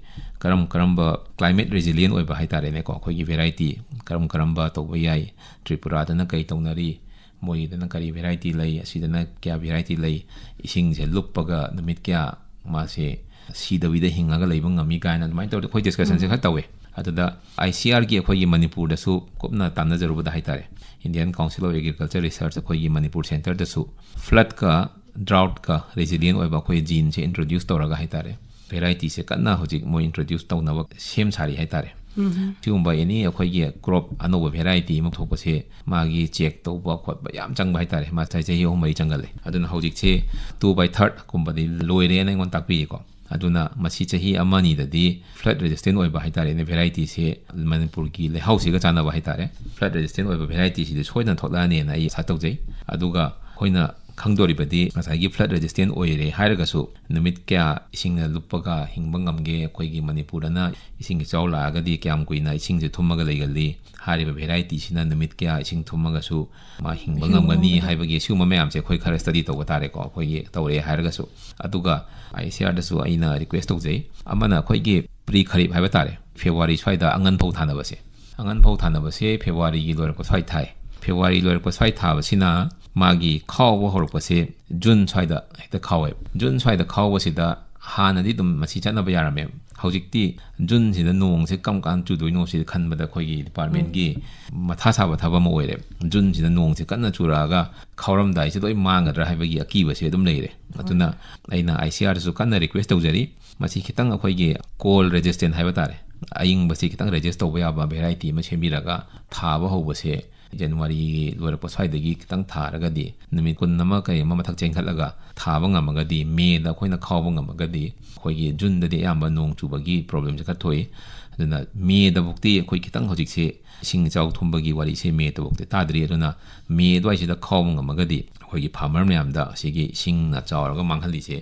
ꯀꯔꯝ ꯀꯔꯝꯕ climate resilient ꯑꯣꯏꯕ ꯍꯥꯏ ꯇꯥꯔꯦꯅꯦꯀꯣ, ꯑꯩꯈꯣꯏꯒꯤ variety ꯀꯔꯝ ꯀꯔꯝꯕ ꯇꯧꯕ ꯌꯥꯏ, ꯇ꯭ꯔꯤꯄꯨꯔꯥꯗꯅ ꯀꯔꯤ ꯇꯧꯅꯔꯤ, ꯃꯣꯏꯒꯤꯗꯅ ꯀꯔꯤ variety ꯂꯩ, ꯑꯁꯤꯗꯅ ꯀꯌꯥ variety ꯂꯩ, ꯏꯁꯤꯡꯁꯦ ꯂꯨꯞꯄꯒ ꯅꯨꯃꯤꯠ ꯀꯌꯥ ꯃꯥꯁꯦ ꯁꯤꯗꯕꯤꯗ ꯍꯤꯡꯉꯒ ꯂꯩꯕ ꯉꯝꯃꯤ ꯀꯥꯏꯅ ꯑꯗꯨꯃꯥꯏꯅ ꯇꯧꯔꯗꯤ ꯑꯩꯈꯣꯏ discussionꯁꯦ ꯈꯔ ꯇꯧꯋꯦ꯫ ꯑꯗꯨꯗ ICARꯒꯤ ꯑꯩꯈꯣꯏꯒꯤ ꯃꯅꯤꯄꯨꯔꯗꯁꯨ ꯀꯨꯞꯅ ꯇꯥꯟꯅꯖꯔꯨꯕꯗ ꯍꯥꯏ ꯇꯥꯔꯦ, Indian Council of Agriculture Research ꯑꯩꯈꯣꯏꯒꯤ ꯃꯅꯤꯄꯨꯔ centreꯗꯁꯨ floodꯀ droughtꯀ resilient ꯑꯣꯏꯕ ꯑꯩꯈꯣꯏ geneꯁꯦ introduce ꯇꯧꯔꯒ ꯍꯥꯏ ꯇꯥꯔꯦ, varietyꯁꯦ ꯀꯟꯅ ꯍꯧꯖꯤꯛ ꯃꯣꯏ introduce ꯇꯧꯅꯕ ꯁꯦꯝ ꯁꯥꯔꯤ ꯍꯥꯏ ꯇꯥꯔꯦ꯫ ꯁꯤꯒꯨꯝꯕ any ꯑꯩꯈꯣꯏꯒꯤ crop ꯑꯅꯧꯕ variety ꯑꯃ ꯊꯣꯛꯄꯁꯦ ꯃꯥꯒꯤ check ꯇꯧꯕ ꯈꯣꯠꯄ ꯌꯥꯝ ꯆꯪꯕ ꯍꯥꯏ ꯇꯥꯔꯦ꯫ ꯃꯥ ꯆꯍꯤ, ꯆꯍꯤ ꯑꯍꯨꯝ ꯃꯔꯤ ꯆꯪꯒꯜꯂꯦ꯫ ꯑꯗꯨꯅ ꯍꯧꯖꯤꯛꯁꯦ two by third ꯀꯨꯝꯕꯗꯤ ꯂꯣꯏꯔꯦꯅ ꯑꯩꯉꯣꯟꯗ ꯇꯥꯛꯄꯤꯔꯤꯀꯣ꯫ ꯑꯗꯨꯅ ꯃꯁꯤ ꯆꯍꯤ ꯑꯃ ꯑꯅꯤꯗꯗꯤ flood resistant ꯑꯣꯏꯕ ꯍꯥꯏ ꯇꯥꯔꯦꯅꯦ, varietyꯁꯦ ꯃꯅꯤꯄꯨꯔꯒꯤ ꯂꯩꯍꯥꯎꯁꯤꯒ ꯆꯥꯟꯅꯕ ꯍꯥꯏ ꯇꯥꯔꯦ, flood resistant ꯑꯣꯏꯕ varietyꯁꯤꯗꯤ ꯁꯣꯏꯗꯅ ꯊꯣꯛꯂꯛꯑꯅꯦꯅ ꯑꯩ ꯑꯥꯁꯥ ꯇꯧꯖꯩ꯫ ꯑꯗꯨꯒ ꯑꯩꯈꯣꯏꯅ ꯈꯪꯗꯣꯔꯤꯕꯗꯤ ꯉꯁꯥꯏꯒꯤ flood resistant ꯑꯣꯏꯔꯦ ꯍꯥꯏꯔꯒꯁꯨ ꯅꯨꯃꯤꯠ ꯀꯌꯥ ꯏꯁꯤꯡꯅ ꯂꯨꯞꯄꯒ ꯍꯤꯡꯕ ꯉꯝꯒꯦ, ꯑꯩꯈꯣꯏꯒꯤ ꯃꯅꯤꯄꯨꯔꯗꯅ ꯏꯁꯤꯡ ꯏꯆꯥꯎ ꯂꯥꯛꯑꯒꯗꯤ ꯀꯌꯥꯝ ꯀꯨꯏꯅ ꯏꯁꯤꯡꯁꯦ ꯊꯨꯝꯃꯒ ꯂꯩꯒꯜꯂꯤ, ꯍꯥꯏꯔꯤꯕ variety ꯁꯤꯅ ꯅꯨꯃꯤꯠ ꯀꯌꯥ ꯏꯁꯤꯡ ꯊꯨꯝꯃꯒꯁꯨ ꯃꯥ ꯍꯤꯡꯕ ꯉꯝꯒꯅꯤ ꯍꯥꯏꯕꯒꯤ ꯁꯤꯒꯨꯝꯕ ꯃꯌꯥꯝꯁꯦ ꯑꯩꯈꯣꯏ ꯈꯔ study ꯇꯧꯕ ꯇꯥꯔꯦꯀꯣ, ꯑꯩꯈꯣꯏꯒꯤ ꯇꯧꯔꯦ ꯍꯥꯏꯔꯒꯁꯨ꯫ ꯑꯗꯨꯒ ICR ꯗꯁꯨ ꯑꯩꯅ request ꯇꯧꯖꯩ, ꯑꯃꯅ ꯑꯩꯈꯣꯏꯒꯤ pre kharif ꯍꯥꯏꯕ ꯇꯥꯔꯦ, ꯐꯦꯕ꯭ꯔꯨꯋꯥꯔꯤ ꯁ꯭ꯋꯥꯏꯗ ꯑꯉꯟ ꯐꯧ ꯊꯥꯅꯕꯁꯦ, ꯑꯉꯟ ꯐꯧ ꯊꯥꯅꯕꯁꯦ ꯐꯦꯕ꯭ꯔꯨꯋꯥꯔꯤꯒꯤ ꯂꯣꯏꯔꯛꯄ ꯁ꯭ꯋꯥꯏ ꯊꯥꯏ꯫ ꯐꯦꯕ꯭ꯔꯨꯋꯥꯔꯤ ꯂꯣꯏꯔꯛꯄ ꯁ꯭ꯋꯥꯏ ꯊꯥꯕꯁꯤꯅ ꯃꯥꯒꯤ ꯈꯥꯎꯕ ꯍꯧꯔꯛꯄꯁꯦ ꯖꯨꯟ ꯁ꯭ꯋꯥꯏꯗ ꯍꯦꯛꯇ ꯈꯥꯎꯋꯦ꯫ ꯖꯨꯟ ꯁ꯭ꯋꯥꯏꯗ ꯈꯥꯎꯕꯁꯤꯗ ꯍꯥꯟꯅꯗꯤ ꯑꯗꯨꯝ ꯃꯁꯤ ꯆꯠꯅꯕ ꯌꯥꯔꯝꯃꯦ꯫ ꯍꯧꯖꯤꯛꯇꯤ ꯖꯨꯟꯁꯤꯗ ꯅꯣꯡꯁꯦ ꯀꯔꯝ ꯀꯥꯟꯗ ꯆꯨꯗꯣꯏꯅꯣ ꯁꯤ ꯈꯟꯕꯗ ꯑꯩꯈꯣꯏꯒꯤ department ꯀꯤ ꯃꯊꯥ ꯁꯥꯕ ꯊꯕꯛ ꯑꯃ ꯑꯣꯏꯔꯦ꯫ ꯖꯨꯟꯁꯤꯗ ꯅꯣꯡꯁꯦ ꯀꯟꯅ ꯆꯨꯔꯛꯑꯒ ꯈꯥꯎꯔꯝꯗꯥꯏꯁꯦ ꯂꯣꯏ ꯃꯥꯡꯒꯗ꯭ꯔꯥ ꯍꯥꯏꯕꯒꯤ ꯑꯀꯤꯕꯁꯦ ꯑꯗꯨꯝ ꯂꯩꯔꯦ꯫ ꯑꯗꯨꯅ ꯑꯩꯅ ICR ꯗꯁꯨ ꯀꯟꯅ request ꯇꯧꯖꯔꯤ, ꯃꯁꯤ ꯈꯤꯇꯪ ꯑꯩꯈꯣꯏꯒꯤ cold resistant ꯍꯥꯏꯕ ꯇꯥꯔꯦ, ꯑꯏꯪꯕꯁꯤ ꯈꯤꯇꯪ resist ꯇꯧꯕ ꯌꯥꯕ variety ꯑꯃ ꯁꯦꯝꯕꯤꯔꯒ ꯊꯥꯕ ꯍꯧꯕꯁꯦ ꯖꯅꯋꯥꯔꯤ ꯂꯣꯏꯔꯛꯄ ꯁ꯭ꯋꯥꯏꯗꯒꯤ ꯈꯤꯇꯪ ꯊꯥꯔꯒꯗꯤ, ꯅꯨꯃꯤꯠ ꯀꯨꯟ ꯑꯃ ꯀꯔꯤ ꯑꯃ ꯃꯊꯛ ꯆꯦꯟꯈꯠꯂꯒ ꯊꯥꯕ ꯉꯝꯃꯒꯗꯤ, ꯃꯦꯗ ꯑꯩꯈꯣꯏꯅ ꯈꯥꯎꯕ ꯉꯝꯃꯒꯗꯤ, ꯑꯩꯈꯣꯏꯒꯤ ꯖꯨꯟꯗꯗꯤ ꯑꯌꯥꯝꯕ ꯅꯣꯡ ꯆꯨꯕꯒꯤ problem ꯁꯦ ꯈꯔ ꯊꯣꯛꯏ꯫ ꯑꯗꯨꯅ ꯃꯦꯗꯐꯥꯎꯗꯤ ꯑꯩꯈꯣꯏ ꯈꯤꯇꯪ ꯍꯧꯖꯤꯛꯁꯦ ꯏꯁꯤꯡ ꯏꯆꯥꯎ ꯊꯨꯝꯕꯒꯤ ꯋꯥꯔꯤꯁꯦ ꯃꯦꯗꯐꯥꯎꯗꯤ ꯇꯥꯗ꯭ꯔꯤ꯫ ꯑꯗꯨꯅ ꯃꯦ ꯑꯗꯨꯋꯥꯏꯁꯤꯗ ꯈꯥꯎꯕ ꯉꯝꯃꯒꯗꯤ ꯑꯩꯈꯣꯏꯒꯤ farmer ꯃꯌꯥꯝꯗ ꯑꯁꯤꯒꯤ ꯏꯁꯤꯡꯅ ꯆꯥꯎꯔꯒ ꯃꯥꯡꯍꯜꯂꯤꯁꯦ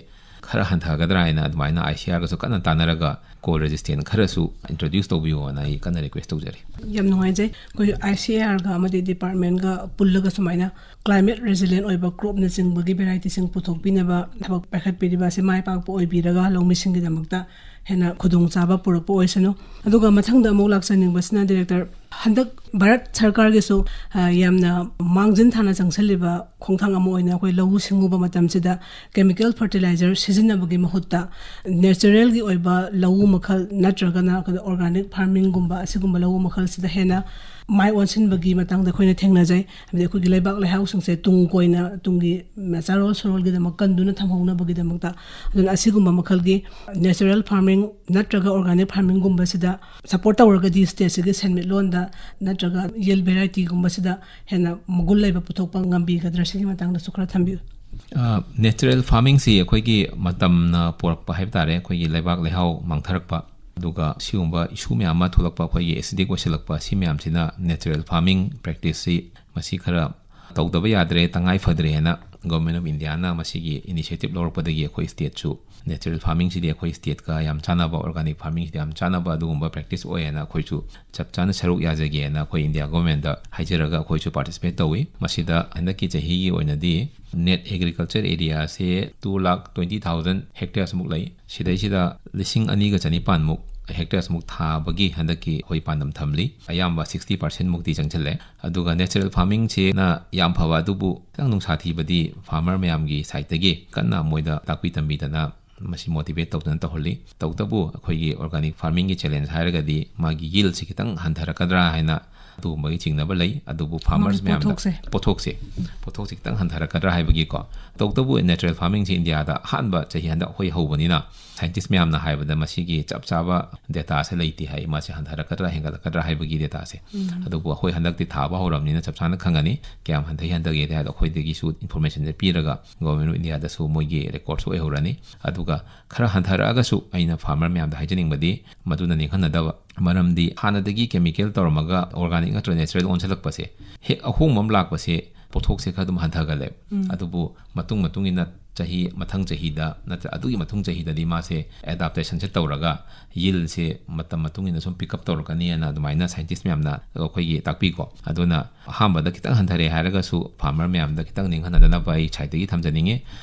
ꯈꯔ ꯍꯟꯊꯒꯗ꯭ꯔꯥ ꯍꯥꯏꯅ ꯑꯗꯨꯃꯥꯏꯅ ICR ꯒꯁꯨ ꯀꯟꯅ ꯇꯥꯟꯅꯔꯒ cold resistant ꯈꯔꯁꯨ introduce ꯇꯧꯕꯤꯌꯣꯅ ꯑꯩ ꯀꯟꯅ request ꯇꯧꯖꯔꯤ꯫ ꯌꯥꯝ ꯅꯨꯡꯉꯥꯏꯖꯩ꯫ ꯑꯩꯈꯣꯏ ICR ꯒ ꯑꯃꯗꯤ department ꯒ ꯄꯨꯜꯂꯒ ꯁꯨꯃꯥꯏꯅ climate resilient ꯑꯣꯏꯕ crop ꯅꯆꯤꯡꯕꯒꯤ variety ꯁꯤꯡ ꯄꯨꯊꯣꯛꯄꯤꯅꯕ ꯊꯕꯛ ꯄꯥꯏꯈꯠꯄꯤꯔꯤꯕ ꯑꯁꯤ ꯃꯥꯏ ꯄꯥꯛꯄ ꯑꯣꯏꯕꯤꯔꯒ ꯂꯧꯃꯤꯁꯤꯡꯒꯤꯗꯃꯛꯇ ꯍꯦꯟꯅ ꯈꯨꯗꯣꯡꯆꯥꯕ ꯄꯨꯔꯛꯄ ꯑꯣꯏꯁꯅꯨ꯫ ꯑꯗꯨꯒ ꯃꯊꯪꯗ ꯑꯃꯨꯛ ꯂꯥꯛꯆꯅꯤꯡꯕꯁꯤꯅ, director, ꯍꯟꯗꯛ ꯚꯥꯔꯠ ꯁꯔꯀꯥꯔꯒꯤꯁꯨ, ꯑ, ꯌꯥꯝꯅ ꯃꯥꯡꯖꯤꯟ ꯊꯥꯅ ꯆꯪꯁꯤꯜꯂꯤꯕ ꯈꯣꯡꯊꯥꯡ ꯑꯃ ꯑꯣꯏꯅ ꯑꯩꯈꯣꯏ ꯂꯧꯎ ꯁꯤꯡꯎꯕ ꯃꯇꯝꯁꯤꯗ chemical fertilizer ꯁꯤꯖꯤꯟꯅꯕꯒꯤ ꯃꯍꯨꯠꯇ natural ꯒꯤ ꯑꯣꯏꯕ ꯂꯧꯎ ꯃꯈꯜ ꯅꯠꯇ꯭ꯔꯒꯅ ꯑꯩꯈꯣꯏꯅ organic farming ꯒꯨꯝꯕ ꯑꯁꯤꯒꯨꯝꯕ ꯂꯧꯎ ꯃꯈꯜꯁꯤꯗ ꯍꯦꯟꯅ ꯃꯥꯏ ꯑꯣꯟꯁꯤꯟꯕꯒꯤ ꯃꯇꯥꯡꯗ ꯑꯩꯈꯣꯏꯅ ꯊꯦꯡꯅꯖꯩ꯫ ꯍꯥꯏꯕꯗꯤ ꯑꯩꯈꯣꯏꯒꯤ ꯂꯩꯕꯥꯛ ꯂꯩꯍꯥꯎꯁꯤꯡꯁꯦ ꯇꯨꯡ ꯀꯣꯏꯅ, ꯇꯨꯡꯒꯤ ꯆꯥꯔꯣꯜ ꯁꯨꯔꯣꯜꯒꯤꯗꯃꯛ ꯀꯟꯗꯨꯅ ꯊꯝꯍꯧꯅꯕꯒꯤꯗꯃꯛꯇ꯫ ꯑꯗꯨꯅ ꯑꯁꯤꯒꯨꯝꯕ ꯃꯈꯜꯒꯤ natural farming ꯅꯠꯇ꯭ꯔꯒ organic farming ꯒꯨꯝꯕꯁꯤꯗ support ꯇꯧꯔꯒꯗꯤ state ꯁꯤꯒꯤ ꯁꯦꯟꯃꯤꯠꯂꯣꯟꯗ ꯅꯠꯇ꯭ꯔꯒ yield variety ꯒꯨꯝꯕꯁꯤꯗ ꯍꯦꯟꯅ ꯃꯒꯨꯟ ꯂꯩꯕ ꯄꯨꯊꯣꯛꯄ ꯉꯝꯕꯤꯒꯗ꯭ꯔꯥ, ꯁꯤꯒꯤ ꯃꯇꯥꯡꯗꯁꯨ ꯈꯔ ꯊꯝꯕꯤꯌꯨ꯫ ꯑ, natural farming ꯁꯤ ꯑꯩꯈꯣꯏꯒꯤ ꯃꯇꯝꯅ ꯄꯨꯔꯛꯄ ꯍꯥꯏꯕ ꯇꯥꯔꯦ, ꯑꯩꯈꯣꯏꯒꯤ ꯂꯩꯕꯥꯛ ꯂꯩꯍꯥꯎ ꯃꯥꯡꯊꯔꯛꯄ, ꯑꯗꯨꯒ ꯁꯤꯒꯨꯝꯕ issue ꯃꯌꯥꯝ ꯑꯃ ꯊꯣꯛꯂꯛꯄ, ꯑꯩꯈꯣꯏꯒꯤ acidic ꯑꯣꯏꯁꯤꯜꯂꯛꯄ, ꯁꯤ ꯃꯌꯥꯝꯁꯤꯅ natural farming practice ꯁꯤ ꯃꯁꯤ ꯈꯔ ꯇꯧꯗꯕ ꯌꯥꯗ꯭ꯔꯦ, ꯇꯉꯥꯏ ꯐꯗ꯭ꯔꯦ ꯍꯥꯏꯅ Government of Indiaꯅ ꯃꯁꯤꯒꯤ initiative ꯂꯧꯔꯛꯄꯗꯒꯤ ꯑꯩꯈꯣꯏ stateꯁꯨ natural farmingꯁꯤꯗꯤ ꯑꯩꯈꯣꯏ stateꯀ ꯌꯥꯝ ꯆꯥꯟꯅꯕ, organic farmingꯁꯤꯗꯤ ꯌꯥꯝ ꯆꯥꯟꯅꯕ ꯑꯗꯨꯒꯨꯝꯕ practice ꯑꯣꯏꯌꯦꯅ ꯑꯩꯈꯣꯏꯁꯨ ꯆꯞ ꯆꯥꯅ ꯁꯔꯨꯛ ꯌꯥꯖꯒꯦꯅ ꯑꯩꯈꯣꯏ India governmentꯇ ꯍꯥꯏꯖꯔꯒ ꯑꯩꯈꯣꯏꯁꯨ participate ꯇꯧꯏ꯫ ꯃꯁꯤꯗ ꯍꯟꯗꯛꯀꯤ ꯆꯍꯤꯒꯤ ꯑꯣꯏꯅꯗꯤ net agriculture areaꯁꯦ two lakh twenty thousand hectaresꯃꯨꯛ ꯂꯩ꯫ ꯁꯤꯗꯩꯁꯤꯗ ꯂꯤꯁꯤꯡ ꯑꯅꯤꯒ ꯆꯅꯤꯄꯥꯟꯃꯨꯛ hectaresꯃꯨꯛ ꯊꯥꯕꯒꯤ ꯍꯟꯗꯛꯀꯤ ꯑꯩꯈꯣꯏ ꯄꯥꯟꯗꯝ ꯊꯝꯂꯤ꯫ ꯑꯌꯥꯝꯕ sixty percentꯃꯨꯛꯇꯤ ꯆꯪꯁꯤꯜꯂꯦ꯫ ꯑꯗꯨꯒ natural farmingꯁꯤꯅ ꯌꯥꯝ ꯐꯕ, ꯑꯗꯨꯕꯨ ꯈꯤꯇꯪ ꯅꯨꯡꯁꯥ ꯊꯤꯕꯗꯤ farmer ꯃꯌꯥꯝꯒꯤ sideꯇꯒꯤ ꯀꯟꯅ ꯃꯣꯏꯗ ꯇꯥꯛꯄꯤ ꯇꯝꯕꯤꯗꯅ ꯃꯁꯤ motivate ꯇꯧꯗꯅ ꯇꯧꯍꯜꯂꯤ꯫ ꯇꯧꯕꯇꯕꯨ ꯑꯩꯈꯣꯏꯒꯤ organic farmingꯒꯤ challenge ꯍꯥꯏꯔꯒꯗꯤ ꯃꯥꯒꯤ yieldꯁꯤ ꯈꯤꯇꯪ ꯍꯟꯊꯔꯛꯀꯗ꯭ꯔꯥ ꯍꯥꯏꯅ ꯑꯗꯨꯒꯨꯝꯕꯒꯤ ꯆꯤꯡꯅꯕ ꯂꯩ꯫ ꯑꯗꯨꯕꯨ farmers ꯃꯥꯒꯤ ꯃꯌꯥꯝꯗ ꯄꯣꯠꯊꯣꯛꯁꯦ꯫ ꯄꯣꯠꯊꯣꯛꯁꯦ, ꯎꯝ, ꯄꯣꯠꯊꯣꯛꯁꯦ ꯈꯤꯇꯪ ꯍꯟꯊꯔꯛꯀꯗ꯭ꯔꯥ ꯍꯥꯏꯕꯒꯤꯀꯣ꯫ ꯇꯧꯕꯇꯕꯨ natural farmingꯁꯤ Indiaꯗ ꯑꯍꯥꯟꯕ ꯆꯍꯤ ꯍꯟꯗꯛ ꯑꯩꯈꯣꯏ ꯍꯧꯕꯅꯤꯅ scientist ꯃꯌꯥꯝꯅ ꯍꯥꯏꯕꯗ ꯃꯁꯤꯒꯤ ꯆꯞ ꯆꯥꯕ dataꯁꯦ ꯂꯩꯇꯦ ꯍꯥꯏ, ꯃꯥꯁꯦ ꯍꯟꯊꯔꯛꯀꯗ꯭ꯔꯥ ꯍꯦꯟꯒꯠꯂꯛꯀꯗ꯭ꯔꯥ ꯍꯥꯏꯕꯒꯤ dataꯁꯦ꯫ ꯎꯝ꯫ ꯑꯗꯨꯕꯨ ꯑꯩꯈꯣꯏ ꯍꯟꯗꯛꯇꯤ ꯊꯥꯕ ꯍꯧꯔꯕꯅꯤꯅ ꯆꯞ ꯆꯥꯅ ꯈꯪꯉꯅꯤ꯫ ꯀꯌꯥꯝ ꯍꯟꯊꯩ ꯍꯟꯊꯒꯦꯗꯤ ꯍꯥꯏꯕꯗꯣ ꯑꯩꯈꯣꯏꯗꯒꯤꯁꯨ informationꯁꯦ ꯄꯤꯔꯒ Government of Indiaꯗꯁꯨ ꯃꯣꯏꯒꯤ recordꯁꯨ ꯑꯣꯏꯍꯧꯔꯅꯤ꯫ ꯑꯗꯨꯒ ꯈꯔ ꯍꯟꯊꯔꯛꯑꯒꯁꯨ ꯑꯩꯅ farmer ꯃꯌꯥꯝꯗ ꯍꯥꯏꯖꯅꯤꯡꯕꯗꯤ ꯃꯗꯨꯅ ꯅꯦꯝꯍꯟꯅꯗꯕ꯫ ꯃꯔꯝꯗꯤ ꯍꯥꯟꯅꯗꯒꯤ chemical ꯇꯧꯔꯝꯃꯒ organic ꯅꯠꯇ꯭ꯔꯒ natural ꯑꯣꯟꯁꯤꯜꯂꯛꯄꯁꯦ, ꯍꯦꯛ ꯑꯍꯣꯡꯕ ꯑꯃ ꯂꯥꯛꯄꯁꯦ ꯄꯣꯠꯊꯣꯛꯁꯦ ꯈꯔ ꯑꯗꯨꯝ ꯍꯟꯊꯒꯜꯂꯦ꯫ ꯎꯝ꯫ ꯑꯗꯨꯕꯨ ꯃꯇꯨꯡ ꯃꯇꯨꯡ ꯏꯟꯅ ꯆꯍꯤ, ꯃꯊꯪ ꯆꯍꯤꯗ ꯅꯠꯇ꯭ꯔ ꯑꯗꯨꯒꯤ ꯃꯊꯪ ꯆꯍꯤꯗꯗꯤ ꯃꯥꯁꯦ adaptationꯁꯦ ꯇꯧꯔꯒ yieldꯁꯦ ꯃꯇꯝ ꯃꯇꯨꯡ ꯏꯟꯅ ꯁꯨꯝ pick up ꯇꯧꯔꯛꯀꯅꯤꯅ ꯑꯗꯨꯃꯥꯏꯅ scientist ꯃꯌꯥꯝꯅ ꯑꯩꯈꯣꯏꯒꯤ ꯇꯥꯛꯄꯤꯀꯣ꯫ ꯑꯗꯨꯅ ꯑꯍꯥꯟꯕꯗ ꯈꯤꯇꯪ ꯍꯟꯊꯔꯦ ꯍꯥꯏꯔꯒꯁꯨ farmer ꯃꯌꯥꯝꯗ ꯈꯤꯇꯪ ꯅꯤꯡꯍꯟꯅꯗꯅꯕ ꯑꯩ sideꯇꯒꯤ ꯊꯝꯖꯅꯤꯡꯉꯤ꯫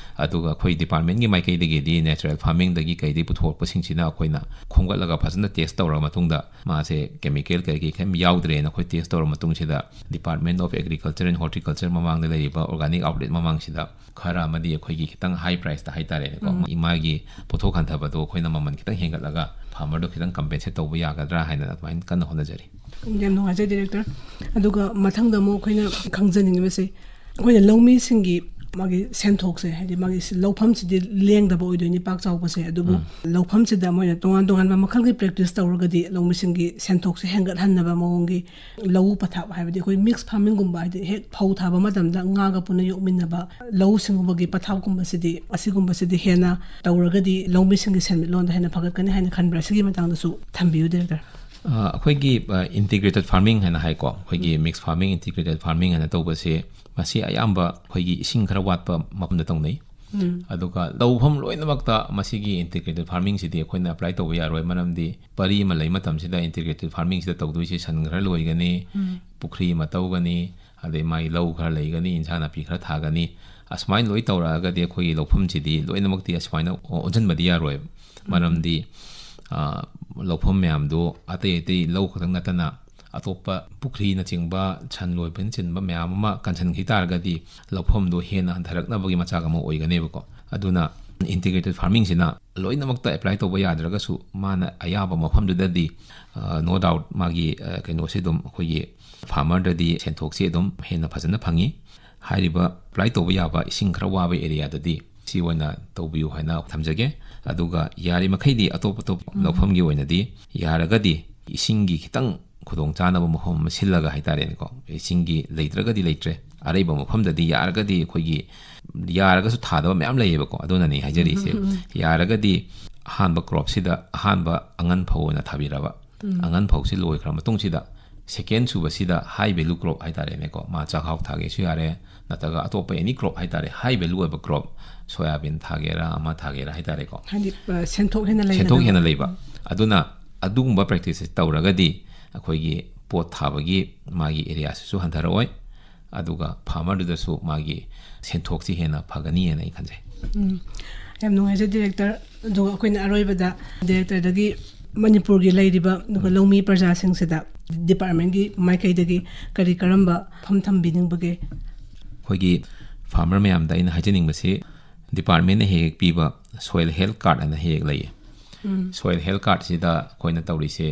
ꯑꯗꯨꯒ ꯑꯩꯈꯣꯏ departmentꯀꯤ ꯃꯥꯏꯀꯩꯗꯒꯤꯗꯤ natural farmingꯗꯒꯤ ꯀꯩꯗꯒꯤ ꯄꯨꯊꯣꯔꯛꯄꯁꯤꯡꯁꯤꯅ ꯑꯩꯈꯣꯏꯅ ꯈꯣꯝꯒꯠꯂꯒ ꯐꯖꯅ test ꯇꯧꯔꯕ ꯃꯇꯨꯡꯗ ꯃꯥꯁꯦ chemical ꯀꯔꯤ ꯀꯔꯤ ꯀꯔꯤꯝ ꯌꯥꯎꯗ꯭ꯔꯦꯅ ꯑꯩꯈꯣꯏ test ꯇꯧꯔꯕ ꯃꯇꯨꯡꯁꯤꯗ Department of Agriculture and Horticulture ꯃꯃꯥꯡꯗ ꯂꯩꯔꯤꯕ organic outlet ꯃꯃꯥꯡꯁꯤꯗ ꯈꯔ ꯑꯃꯗꯤ ꯑꯩꯈꯣꯏꯒꯤ ꯈꯤꯇꯪ high priceꯇ ꯍꯥꯏꯇꯥꯔꯦꯅꯦꯀꯣ, ꯎꯝ꯫ ꯃꯥꯒꯤ ꯄꯣꯠꯊꯣꯛ ꯍꯟꯊꯕꯗꯣ ꯑꯩꯈꯣꯏꯅ ꯃꯃꯜ ꯈꯤꯇꯪ ꯍꯦꯟꯒꯠꯂꯒ farmerꯗꯣ ꯈꯤꯇꯪ compensate ꯇꯧꯕ ꯌꯥꯒꯗ꯭ꯔꯥ ꯍꯥꯏꯅ ꯑꯗꯨꯃꯥꯏꯅ ꯀꯟꯅ ꯍꯣꯠꯅꯖꯔꯤ꯫ ꯌꯥꯝ ꯅꯨꯡꯉꯥꯏꯖꯩ, director꯫ ꯑꯗꯨꯒ ꯃꯊꯪꯗ ꯑꯃꯨꯛ ꯑꯩꯈꯣꯏꯅ ꯈꯪꯖꯅꯤꯡꯉꯤꯕꯁꯦ, ꯑꯩꯈꯣꯏꯅ ꯂꯧꯃꯤꯁꯤꯡꯒꯤ ꯃꯥꯒꯤ ꯁꯦꯟꯊꯣꯛꯁꯦ, ꯍꯥꯏꯗꯤ ꯃꯥꯒꯤ ꯁꯤ-, ꯂꯧꯐꯝꯁꯤꯗꯤ ꯂꯦꯡꯗꯕ ꯑꯣꯏꯗꯣꯏꯅꯤ ꯄꯥꯛ ꯆꯥꯎꯕꯁꯦ, ꯑꯗꯨꯕꯨ ꯎꯝ꯫ ꯂꯧꯐꯝꯁꯤꯗ ꯃꯣꯏꯅ ꯇꯣꯉꯥꯟ ꯇꯣꯉꯥꯟꯕ ꯃꯈꯜꯒꯤ practice ꯇꯧꯔꯒꯗꯤ ꯂꯧꯃꯤꯁꯤꯡꯒꯤ ꯁꯦꯟꯊꯣꯛꯁꯦ ꯍꯦꯟꯒꯠꯍꯟꯅꯕ ꯃꯑꯣꯡꯒꯤ ꯂꯧꯎ ꯄꯊꯥꯞ, ꯍꯥꯏꯕꯗꯤ ꯑꯩꯈꯣꯏ mix farmingꯒꯨꯝꯕ, ꯍꯥꯏꯗꯤ ꯍꯦꯛ ꯐꯧ ꯊꯥꯕ ꯃꯇꯝꯗ ꯉꯥꯒ ꯄꯨꯟꯅ ꯌꯣꯛꯃꯤꯟꯅꯕ ꯂꯧꯁꯤꯡꯒꯨꯝꯕꯒꯤ ꯄꯊꯥꯞꯀꯨꯝꯕꯁꯤꯗꯤ, ꯑꯁꯤꯒꯨꯝꯕꯁꯤꯗꯤ ꯍꯦꯟꯅ ꯇꯧꯔꯒꯗꯤ ꯂꯧꯃꯤꯁꯤꯡꯒꯤ ꯁꯦꯟꯃꯤꯠꯂꯣꯟꯗ ꯍꯦꯟꯅ ꯐꯒꯠꯀꯅꯤ ꯍꯥꯏꯅ ꯈꯟꯕ꯭ꯔꯥ? ꯁꯤꯒꯤ ꯃꯇꯥꯡꯗꯁꯨ ꯊꯝꯕꯤꯌꯨ, director꯫ ꯑ, ꯑꯩꯈꯣꯏꯒꯤ, ꯑ, integrated farming ꯍꯥꯏꯅ ꯍꯥꯏꯀꯣ, ꯑꯩꯈꯣꯏꯒꯤ ꯎꯝ꯫ Mix farming, integrated farming ꯍꯥꯏꯅ ꯇꯧꯕꯁꯦ ꯃꯁꯤ ꯑꯌꯥꯝꯕ ꯑꯩꯈꯣꯏꯒꯤ ꯏꯁꯤꯡ ꯈꯔ ꯋꯥꯠꯄ ꯃꯐꯝꯗ ꯇꯧꯅꯩ꯫ ꯑꯗꯨꯒ ꯂꯧꯐꯝ ꯂꯣꯏꯅꯃꯛꯇ ꯃꯁꯤꯒꯤ ꯏꯟꯇꯤꯒ꯭ꯔꯦꯇꯦꯠ ꯐꯥꯔꯃꯤꯡꯁꯤꯗꯤ ꯑꯩꯈꯣꯏꯅ ꯑꯦꯄ꯭ꯂꯥꯏ ꯇꯧꯕ ꯌꯥꯔꯣꯏ꯫ ꯃꯔꯝꯗꯤ ꯄꯔꯤ ꯑꯃ ꯂꯩ ꯃꯇꯝꯁꯤꯗ ꯏꯟꯇꯤꯒ꯭ꯔꯦꯇꯦꯠ ꯐꯥꯔꯃꯤꯡꯁꯤꯗ ꯇꯧꯗꯣꯏꯁꯦ ꯁꯟ ꯈꯔ ꯂꯣꯏꯒꯅꯤ, ꯄꯨꯈ꯭ꯔꯤ ꯑꯃ ꯇꯧꯒꯅꯤ, ꯑꯗꯩ ꯃꯥꯒꯤ ꯂꯧ ꯈꯔ ꯂꯩꯒꯅꯤ, ꯏꯟꯁꯥꯡ ꯅꯥꯄꯤ ꯈꯔ ꯊꯥꯒꯅꯤ꯫ ꯑꯁꯨꯃꯥꯏꯅ ꯂꯣꯏ ꯇꯧꯔꯛꯑꯒꯗꯤ ꯑꯩꯈꯣꯏꯒꯤ ꯂꯧꯐꯝꯁꯤꯗꯤ ꯂꯣꯏꯅꯃꯛꯇꯤ ꯑꯁꯨꯃꯥꯏꯅ ꯑꯣꯟꯁꯤꯟꯕꯗꯤ ꯌꯥꯔꯣꯏꯕ꯫ ꯃꯔꯝꯗꯤ, ꯑ, ꯂꯧꯐꯝ ꯃꯌꯥꯝꯗꯣ ꯑꯇꯩ ꯑꯇꯩ ꯂꯧ ꯈꯛꯇꯪ ꯅꯠꯇꯅ ꯑꯇꯣꯞꯄ ꯄꯨꯈ꯭ꯔꯤꯅꯆꯤꯡꯕ, ꯁꯟ ꯂꯣꯏꯕꯅꯆꯤꯡꯕ ꯃꯌꯥꯝ ꯑꯃ ꯀꯟꯁꯤꯟꯈꯤ ꯇꯥꯔꯒꯗꯤ ꯂꯧꯐꯝꯗꯣ ꯍꯦꯟꯅ ꯍꯟꯊꯔꯛꯅꯕꯒꯤ ꯃꯆꯥꯛ ꯑꯃ ꯑꯣꯏꯒꯅꯦꯕꯀꯣ꯫ ꯑꯗꯨꯅ ꯏꯟꯇꯤꯒ꯭ꯔꯦꯇꯦꯠ ꯐꯥꯔꯃꯤꯡꯁꯤꯅ ꯂꯣꯏꯅꯃꯛꯇ ꯑꯦꯄ꯭ꯂꯥꯏ ꯇꯧꯕ ꯌꯥꯗ꯭ꯔꯒꯁꯨ ꯃꯥꯅ ꯑꯌꯥꯕ ꯃꯐꯝꯗꯨꯗꯗꯤ, ꯑ, no doubt ꯃꯥꯒꯤ, ꯑ, ꯀꯩꯅꯣꯁꯤ ꯑꯗꯨꯝ ꯑꯩꯈꯣꯏꯒꯤ ꯐꯥꯔꯃꯔꯗꯗꯤ ꯁꯦꯟꯊꯣꯛꯁꯤ ꯑꯗꯨꯝ ꯍꯦꯟꯅ ꯐꯖꯅ ꯐꯪꯉꯤ꯫ ꯍꯥꯏꯔꯤꯕ ꯑꯦꯄ꯭ꯂꯥꯏ ꯇꯧꯕ ꯌꯥꯕ ꯏꯁꯤꯡ ꯈꯔ ꯋꯥꯕ ꯑꯦꯔꯤꯌꯥꯗꯗꯤ ꯁꯤ ꯑꯣꯏꯅ ꯇꯧꯕꯤꯌꯨ ꯍꯥꯏꯅ ꯊꯝꯖꯒꯦ꯫ ꯑꯗꯨꯒ ꯌꯥꯔꯤꯃꯈꯩꯗꯤ ꯑꯇꯣꯞ ꯑꯇꯣꯞꯄ ꯂꯧꯐꯝꯒꯤ ꯑꯣꯏꯅꯗꯤ ꯌꯥꯔꯒꯗꯤ ꯏꯁꯤꯡꯒꯤ ꯈꯤꯇꯪ ꯈꯨꯗꯣꯡꯆꯥꯅꯕ ꯃꯐꯝ ꯑꯃ ꯁꯤꯜꯂꯒ ꯍꯥꯏꯇꯥꯔꯦꯅꯦꯀꯣ, ꯏꯁꯤꯡꯒꯤ ꯂꯩꯇ꯭ꯔꯒꯗꯤ ꯂꯩꯇ꯭ꯔꯦ, ꯑꯔꯩꯕ ꯃꯐꯝꯗꯗꯤ ꯌꯥꯔꯒꯗꯤ ꯑꯩꯈꯣꯏꯒꯤ ꯌꯥꯔꯒꯁꯨ ꯊꯥꯗꯕ ꯃꯌꯥꯝ ꯂꯩꯌꯦꯕꯀꯣ꯫ ꯑꯗꯨꯅꯅꯤ ꯍꯥꯏꯖꯔꯤꯁꯦ꯫ ꯌꯥꯔꯒꯗꯤ ꯑꯍꯥꯟꯕ ꯀ꯭ꯔꯣꯞꯁꯤꯗ ꯑꯍꯥꯟꯕ ꯑꯉꯟ ꯐꯧ ꯑꯣꯏꯅ ꯊꯥꯕꯤꯔꯕ, ꯑꯉꯟ ꯐꯧꯁꯤ ꯂꯣꯏꯈ꯭ꯔ ꯃꯇꯨꯡꯁꯤꯗ ꯁꯦꯀꯦꯟ ꯁꯨꯕꯁꯤꯗ ꯍꯥꯏ ꯚꯦꯂꯨ ꯀ꯭ꯔꯣꯞ ꯍꯥꯏꯇꯥꯔꯦꯅꯦꯀꯣ, ꯃꯥ ꯆꯥꯛꯍꯥꯎ ꯊꯥꯒꯦꯁꯨ ꯌꯥꯔꯦ, ꯅꯠꯇ꯭ꯔꯒ ꯑꯇꯣꯞꯄ ꯑꯦꯅꯤ ꯀ꯭ꯔꯣꯞ ꯍꯥꯏꯇꯥꯔꯦ, ꯍꯥꯏ ꯚꯦꯂꯨ ꯑꯣꯏꯕ ꯀ꯭ꯔꯣꯞ, ꯁꯣꯌꯥꯕꯤꯟ ꯊꯥꯒꯦꯔꯥ ꯑꯃ ꯊꯥꯒꯦꯔꯥ ꯍꯥꯏꯇꯥꯔꯦꯀꯣ, ꯍꯥꯏꯗꯤ, ꯑ, ꯁꯦꯟꯊꯣꯛ ꯍꯦꯟꯅ ꯁꯦꯟꯊꯣꯛ ꯂꯩꯒꯗꯕ꯫ ꯍꯦꯟꯅ ꯂꯩꯕ꯫ ꯑꯗꯨꯅ ꯑꯗꯨꯒꯨꯝꯕ ꯄ꯭ꯔꯦꯛꯇꯤꯁꯁꯦ ꯇꯧꯔꯒꯗꯤ ꯑꯩꯈꯣꯏꯒꯤ ꯄꯣꯠ ꯊꯥꯕꯒꯤ ꯃꯥꯒꯤ ꯑꯦꯔꯤꯌꯥꯁꯤꯁꯨ ꯍꯟꯊꯔꯛꯑꯣꯏ, ꯑꯗꯨꯒ ꯐꯥꯔꯃꯔꯗꯨꯗꯁꯨ ꯃꯥꯒꯤ ꯁꯦꯟꯊꯣꯛꯁꯤ ꯍꯦꯟꯅ ꯐꯒꯅꯤ ꯍꯥꯏꯅ ꯑꯩ ꯈꯟꯖꯩ꯫ ꯎꯝ, ꯌꯥꯝ ꯅꯨꯡꯉꯥꯏꯖꯩ ꯗꯤꯔꯦꯛꯇꯔ꯫ ꯑꯗꯨꯒ ꯑꯩꯈꯣꯏꯅ ꯑꯔꯣꯏꯕꯗ ꯗꯤꯔꯦꯛꯇꯔꯗꯒꯤ ꯃꯅꯤꯄꯨꯔꯒꯤ ꯂꯩꯔꯤꯕ ꯑꯗꯨꯒ ꯂꯧꯃꯤ ꯄ꯭ꯔꯖꯥꯁꯤꯡꯁꯤꯗ ꯗꯤꯄꯥꯔꯠꯃꯦꯟꯒꯤ ꯃꯥꯏꯀꯩꯗꯒꯤ ꯀꯔꯤ ꯀꯔꯝꯕ ꯋꯥꯐꯝ ꯊꯝꯕꯤꯅꯤꯡꯕꯒꯦ? ꯑꯩꯈꯣꯏꯒꯤ ꯐꯥꯔꯃꯔ ꯃꯌꯥꯝꯗ ꯑꯩꯅ ꯍꯥꯏꯖꯅꯤꯡꯕꯁꯤ, ꯗꯤꯄꯥꯔꯠꯃꯦꯟꯅ ꯍꯦꯛ ꯍꯦꯛ ꯄꯤꯕ ꯁꯣꯏꯜ ꯍꯦꯜꯊ ꯀꯥꯔꯗ ꯍꯥꯏꯅ ꯍꯦꯛ ꯍꯦꯛ ꯂꯩꯌꯦ꯫ ꯁꯣꯏꯜ ꯍꯦꯜꯊ ꯀꯥꯔꯗꯁꯤꯗ ꯑꯩꯈꯣꯏꯅ ꯇꯧꯔꯤꯁꯦ,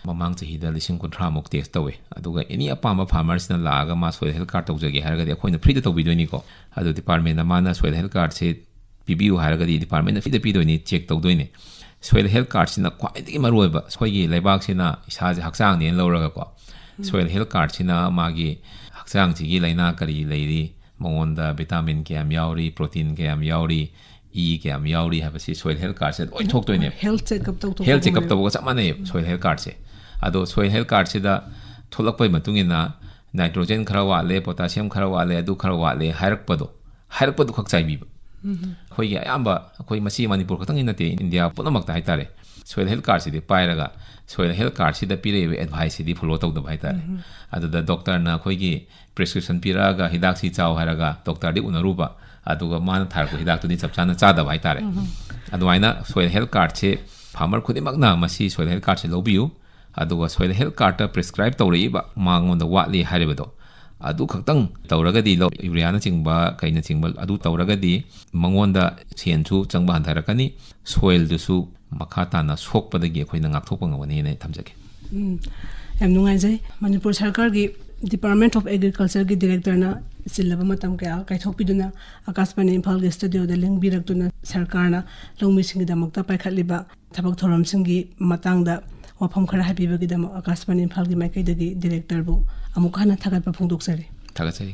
ꯃꯃꯥꯡ ꯆꯍꯤꯗ ꯂꯤꯁꯤꯡ ꯀꯨꯟꯊ꯭ꯔꯥꯃꯨꯛ ꯇꯦꯁ ꯇꯧꯋꯦ꯫ ꯑꯗꯨꯒ ꯑꯦꯅꯤ ꯑꯄꯥꯝꯕ ꯐꯥꯔꯃꯔꯁꯤꯅ ꯂꯥꯛꯑꯒ ꯃꯥ ꯁꯣꯏꯜ ꯍꯦꯜꯊ ꯀꯥꯔꯗ ꯇꯧꯖꯒꯦ ꯍꯥꯏꯔꯒꯗꯤ ꯑꯩꯈꯣꯏꯅ ꯐ꯭ꯔꯤꯗ ꯇꯧꯕꯤꯗꯣꯏꯅꯤꯀꯣ꯫ ꯑꯗꯣ ꯗꯤꯄꯥꯔꯠꯃꯦꯟꯅ ꯃꯥꯅ ꯁꯣꯏꯜ ꯍꯦꯜꯊ ꯀꯥꯔꯗꯁꯦ ꯄꯤꯕꯤꯌꯨ ꯍꯥꯏꯔꯒꯗꯤ ꯗꯤꯄꯥꯔꯠꯃꯦꯟꯅ ꯐ꯭ꯔꯤꯗ ꯄꯤꯗꯣꯏꯅꯤ, ꯆꯦꯛ ꯇꯧꯗꯣꯏꯅꯤ꯫ ꯁꯣꯏꯜ ꯍꯦꯜꯊ ꯀꯥꯔꯗꯁꯤꯅ ꯈ꯭ꯋꯥꯏꯗꯒꯤ ꯃꯔꯨꯑꯣꯏꯕ, ꯑꯩꯈꯣꯏꯒꯤ ꯂꯩꯕꯥꯛꯁꯤꯅ ꯏꯁꯥꯁꯦ ꯍꯛꯆꯥꯡꯅꯦꯅ ꯂꯧꯔꯒꯀꯣ, ꯁꯣꯏꯜ ꯍꯦꯜꯊ ꯀꯥꯔꯗꯁꯤꯅ ꯃꯥꯒꯤ ꯍꯛꯆꯥꯡꯁꯤꯒꯤ ꯂꯥꯏꯅꯥ ꯀꯔꯤ ꯂꯩꯔꯤ, ꯃꯉꯣꯟꯗ ꯚꯤꯇꯥꯃꯤꯟ ꯀꯌꯥꯝ ꯌꯥꯎꯔꯤ, ꯄ꯭ꯔꯣꯇꯤꯟ ꯀꯌꯥꯝ ꯌꯥꯎꯔꯤ, ꯏ ꯀꯌꯥꯝ ꯌꯥꯎꯔꯤ ꯍꯥꯏꯕꯁꯤ ꯁꯣꯏꯜ ꯍꯦꯜꯊ ꯀꯥꯔꯗꯁꯦ ꯂꯣꯏ ꯊꯣꯛꯇꯣꯏꯅꯦꯕ꯫ ꯍꯦꯜꯊ ꯆꯦꯛꯑꯞ ꯇꯧꯊꯣꯛꯄ ꯍꯦꯜꯊ ꯆꯦꯛꯑꯞ ꯇꯧꯕꯒ ꯆꯞ ꯃꯥꯟꯅꯩ ꯁꯣꯏꯜ ꯍꯦꯜꯊ ꯀꯥꯔꯗꯁꯦ꯫ ꯑꯗꯣ ꯁꯣꯏꯜ ꯍꯦꯜꯊ ꯀꯥꯔꯗꯁꯤꯗ ꯊꯣꯛꯂꯛꯄꯒꯤ ꯃꯇꯨꯡ ꯏꯟꯅ ꯅꯥꯏꯇ꯭ꯔꯣꯖꯦꯟ ꯈꯔ ꯋꯥꯠꯂꯦ, ꯄꯣꯇꯥꯁꯤꯌꯝ ꯈꯔ ꯋꯥꯠꯂꯦ, ꯑꯗꯨ ꯈꯔ ꯋꯥꯠꯂꯦ ꯍꯥꯏꯔꯛꯄꯗꯣ, ꯍꯥꯏꯔꯛꯄꯗꯨ ꯈꯛ ꯆꯥꯏꯕꯤꯕ꯫ ꯑꯩꯈꯣꯏꯒꯤ ꯑꯌꯥꯝꯕ, ꯑꯩꯈꯣꯏ ꯃꯁꯤ ꯃꯅꯤꯄꯨꯔ ꯈꯛꯇꯪꯒꯤ ꯅꯠꯇꯦ, ꯏꯟꯗꯤꯌꯥ ꯄꯨꯝꯅꯃꯛꯇ ꯍꯥꯏꯇꯥꯔꯦ, ꯁꯣꯏꯜ ꯍꯦꯜꯊ ꯀꯥꯔꯗꯁꯤꯗꯤ ꯄꯥꯏꯔꯒ ꯁꯣꯏꯜ ꯍꯦꯜꯊ ꯀꯥꯔꯗꯁꯤꯗ ꯄꯤꯔꯛꯏꯕ ꯑꯦꯗꯚꯥꯏꯁꯁꯤꯗꯤ ꯐꯣꯂꯣ ꯇꯧꯗꯕ ꯍꯥꯏꯇꯥꯔꯦ꯫ ꯑꯗꯨꯗ ꯗꯣꯛꯇꯔꯅ ꯑꯩꯈꯣꯏꯒꯤ ꯄ꯭ꯔꯦꯁꯀ꯭ꯔꯤꯞꯁꯟ ꯄꯤꯔꯛꯑꯒ ꯍꯤꯗꯥꯛꯁꯤ ꯆꯥꯎ ꯍꯥꯏꯔꯒ ꯗꯣꯛꯇꯔꯗꯤ ꯎꯅꯔꯨꯕ, ꯑꯗꯨꯒ ꯃꯥꯅ ꯊꯥꯔꯛꯄ ꯍꯤꯗꯥꯛꯇꯨꯗꯤ ꯆꯞ ꯆꯥꯅ ꯆꯥꯗꯕ ꯍꯥꯏꯇꯥꯔꯦ꯫ ꯑꯗꯨꯃꯥꯏꯅ ꯁꯣꯏꯜ ꯍꯦꯜꯊ ꯀꯥꯔꯗꯁꯦ, ꯐꯥꯔꯃꯔ ꯈꯨꯗꯤꯡꯃꯛꯅ ꯃꯁꯤ ꯁꯣꯏꯜ ꯍꯦꯜꯊ ꯀꯥꯔꯗꯁꯦ ꯂꯧꯕꯤꯌꯨ꯫ ꯑꯗꯨꯒ ꯁꯣꯏꯜ ꯍꯦꯜꯊ ꯀꯥꯔꯗꯇ ꯄ꯭ꯔꯤꯁꯀ꯭ꯔꯥꯏꯕ ꯇꯧꯔꯛꯏꯕ ꯃꯉꯣꯟꯗ ꯋꯥꯠꯂꯤ ꯍꯥꯏꯔꯤꯕꯗꯣ, ꯑꯗꯨ ꯈꯛꯇꯪ ꯇꯧꯔꯒꯗꯤ, ꯂꯧ, ꯌꯨꯔꯤꯌꯥꯅꯆꯤꯡꯕ ꯀꯩꯅꯆꯤꯡꯕ ꯑꯗꯨ ꯇꯧꯔꯒꯗꯤ ꯃꯉꯣꯟꯗ ꯁꯦꯟꯁꯨ ꯆꯪꯕ ꯍꯟꯊꯔꯛꯀꯅꯤ, ꯁꯣꯏꯜꯗꯨꯁꯨ ꯃꯈꯥ ꯇꯥꯅ ꯁꯣꯛꯄꯗꯒꯤ ꯑꯩꯈꯣꯏꯅ ꯉꯥꯛꯊꯣꯛꯄ ꯉꯝꯒꯅꯤ ꯍꯥꯏꯅ ꯊꯝꯖꯒꯦ꯫ ꯎꯝ, ꯌꯥꯝ ꯅꯨꯡꯉꯥꯏꯖꯩ꯫ ꯃꯅꯤꯄꯨꯔ ꯁꯔꯀꯥꯔꯒꯤ ꯗꯤꯄꯥꯔꯠꯃꯦꯟ ꯑꯣꯐ ꯑꯦꯒ꯭ꯔꯤꯀꯜꯆꯔꯒꯤ ꯗꯤꯔꯦꯛꯇꯔꯅ ꯆꯤꯜꯂꯕ ꯃꯇꯝ ꯀꯌꯥ ꯀꯥꯏꯊꯣꯛꯄꯤꯗꯨꯅ ꯑꯀꯥꯁꯕꯥꯅꯤ ꯏꯝꯐꯥꯜꯒꯤ ꯁ꯭ꯇꯨꯗꯤꯑꯣꯗ ꯂꯦꯡꯕꯤꯔꯛꯇꯨꯅ ꯁꯔꯀꯥꯔꯅ ꯂꯧꯃꯤꯁꯤꯡꯒꯤꯗꯃꯛꯇ ꯄꯥꯏꯈꯠꯂꯤꯕ ꯊꯕꯛ ꯊꯧꯔꯝꯁꯤꯡꯒꯤ ꯃꯇꯥꯡꯗ ꯋꯥꯐꯝ ꯈꯔ ꯍꯥꯏꯕꯤꯕꯒꯤꯗꯃꯛ ꯑꯀꯥꯁꯕꯥꯅꯤ ꯏꯝꯐꯥꯜꯒꯤ ꯃꯥꯏꯀꯩꯗꯒꯤ ꯗꯤꯔꯦꯛꯇꯔꯕꯨ ꯑꯃꯨꯛ ꯍꯟꯅ ꯊꯥꯒꯠꯄ ꯐꯣꯡꯗꯣꯛꯆꯔꯤ꯫ ꯊꯥꯒꯠꯆꯔꯤ꯫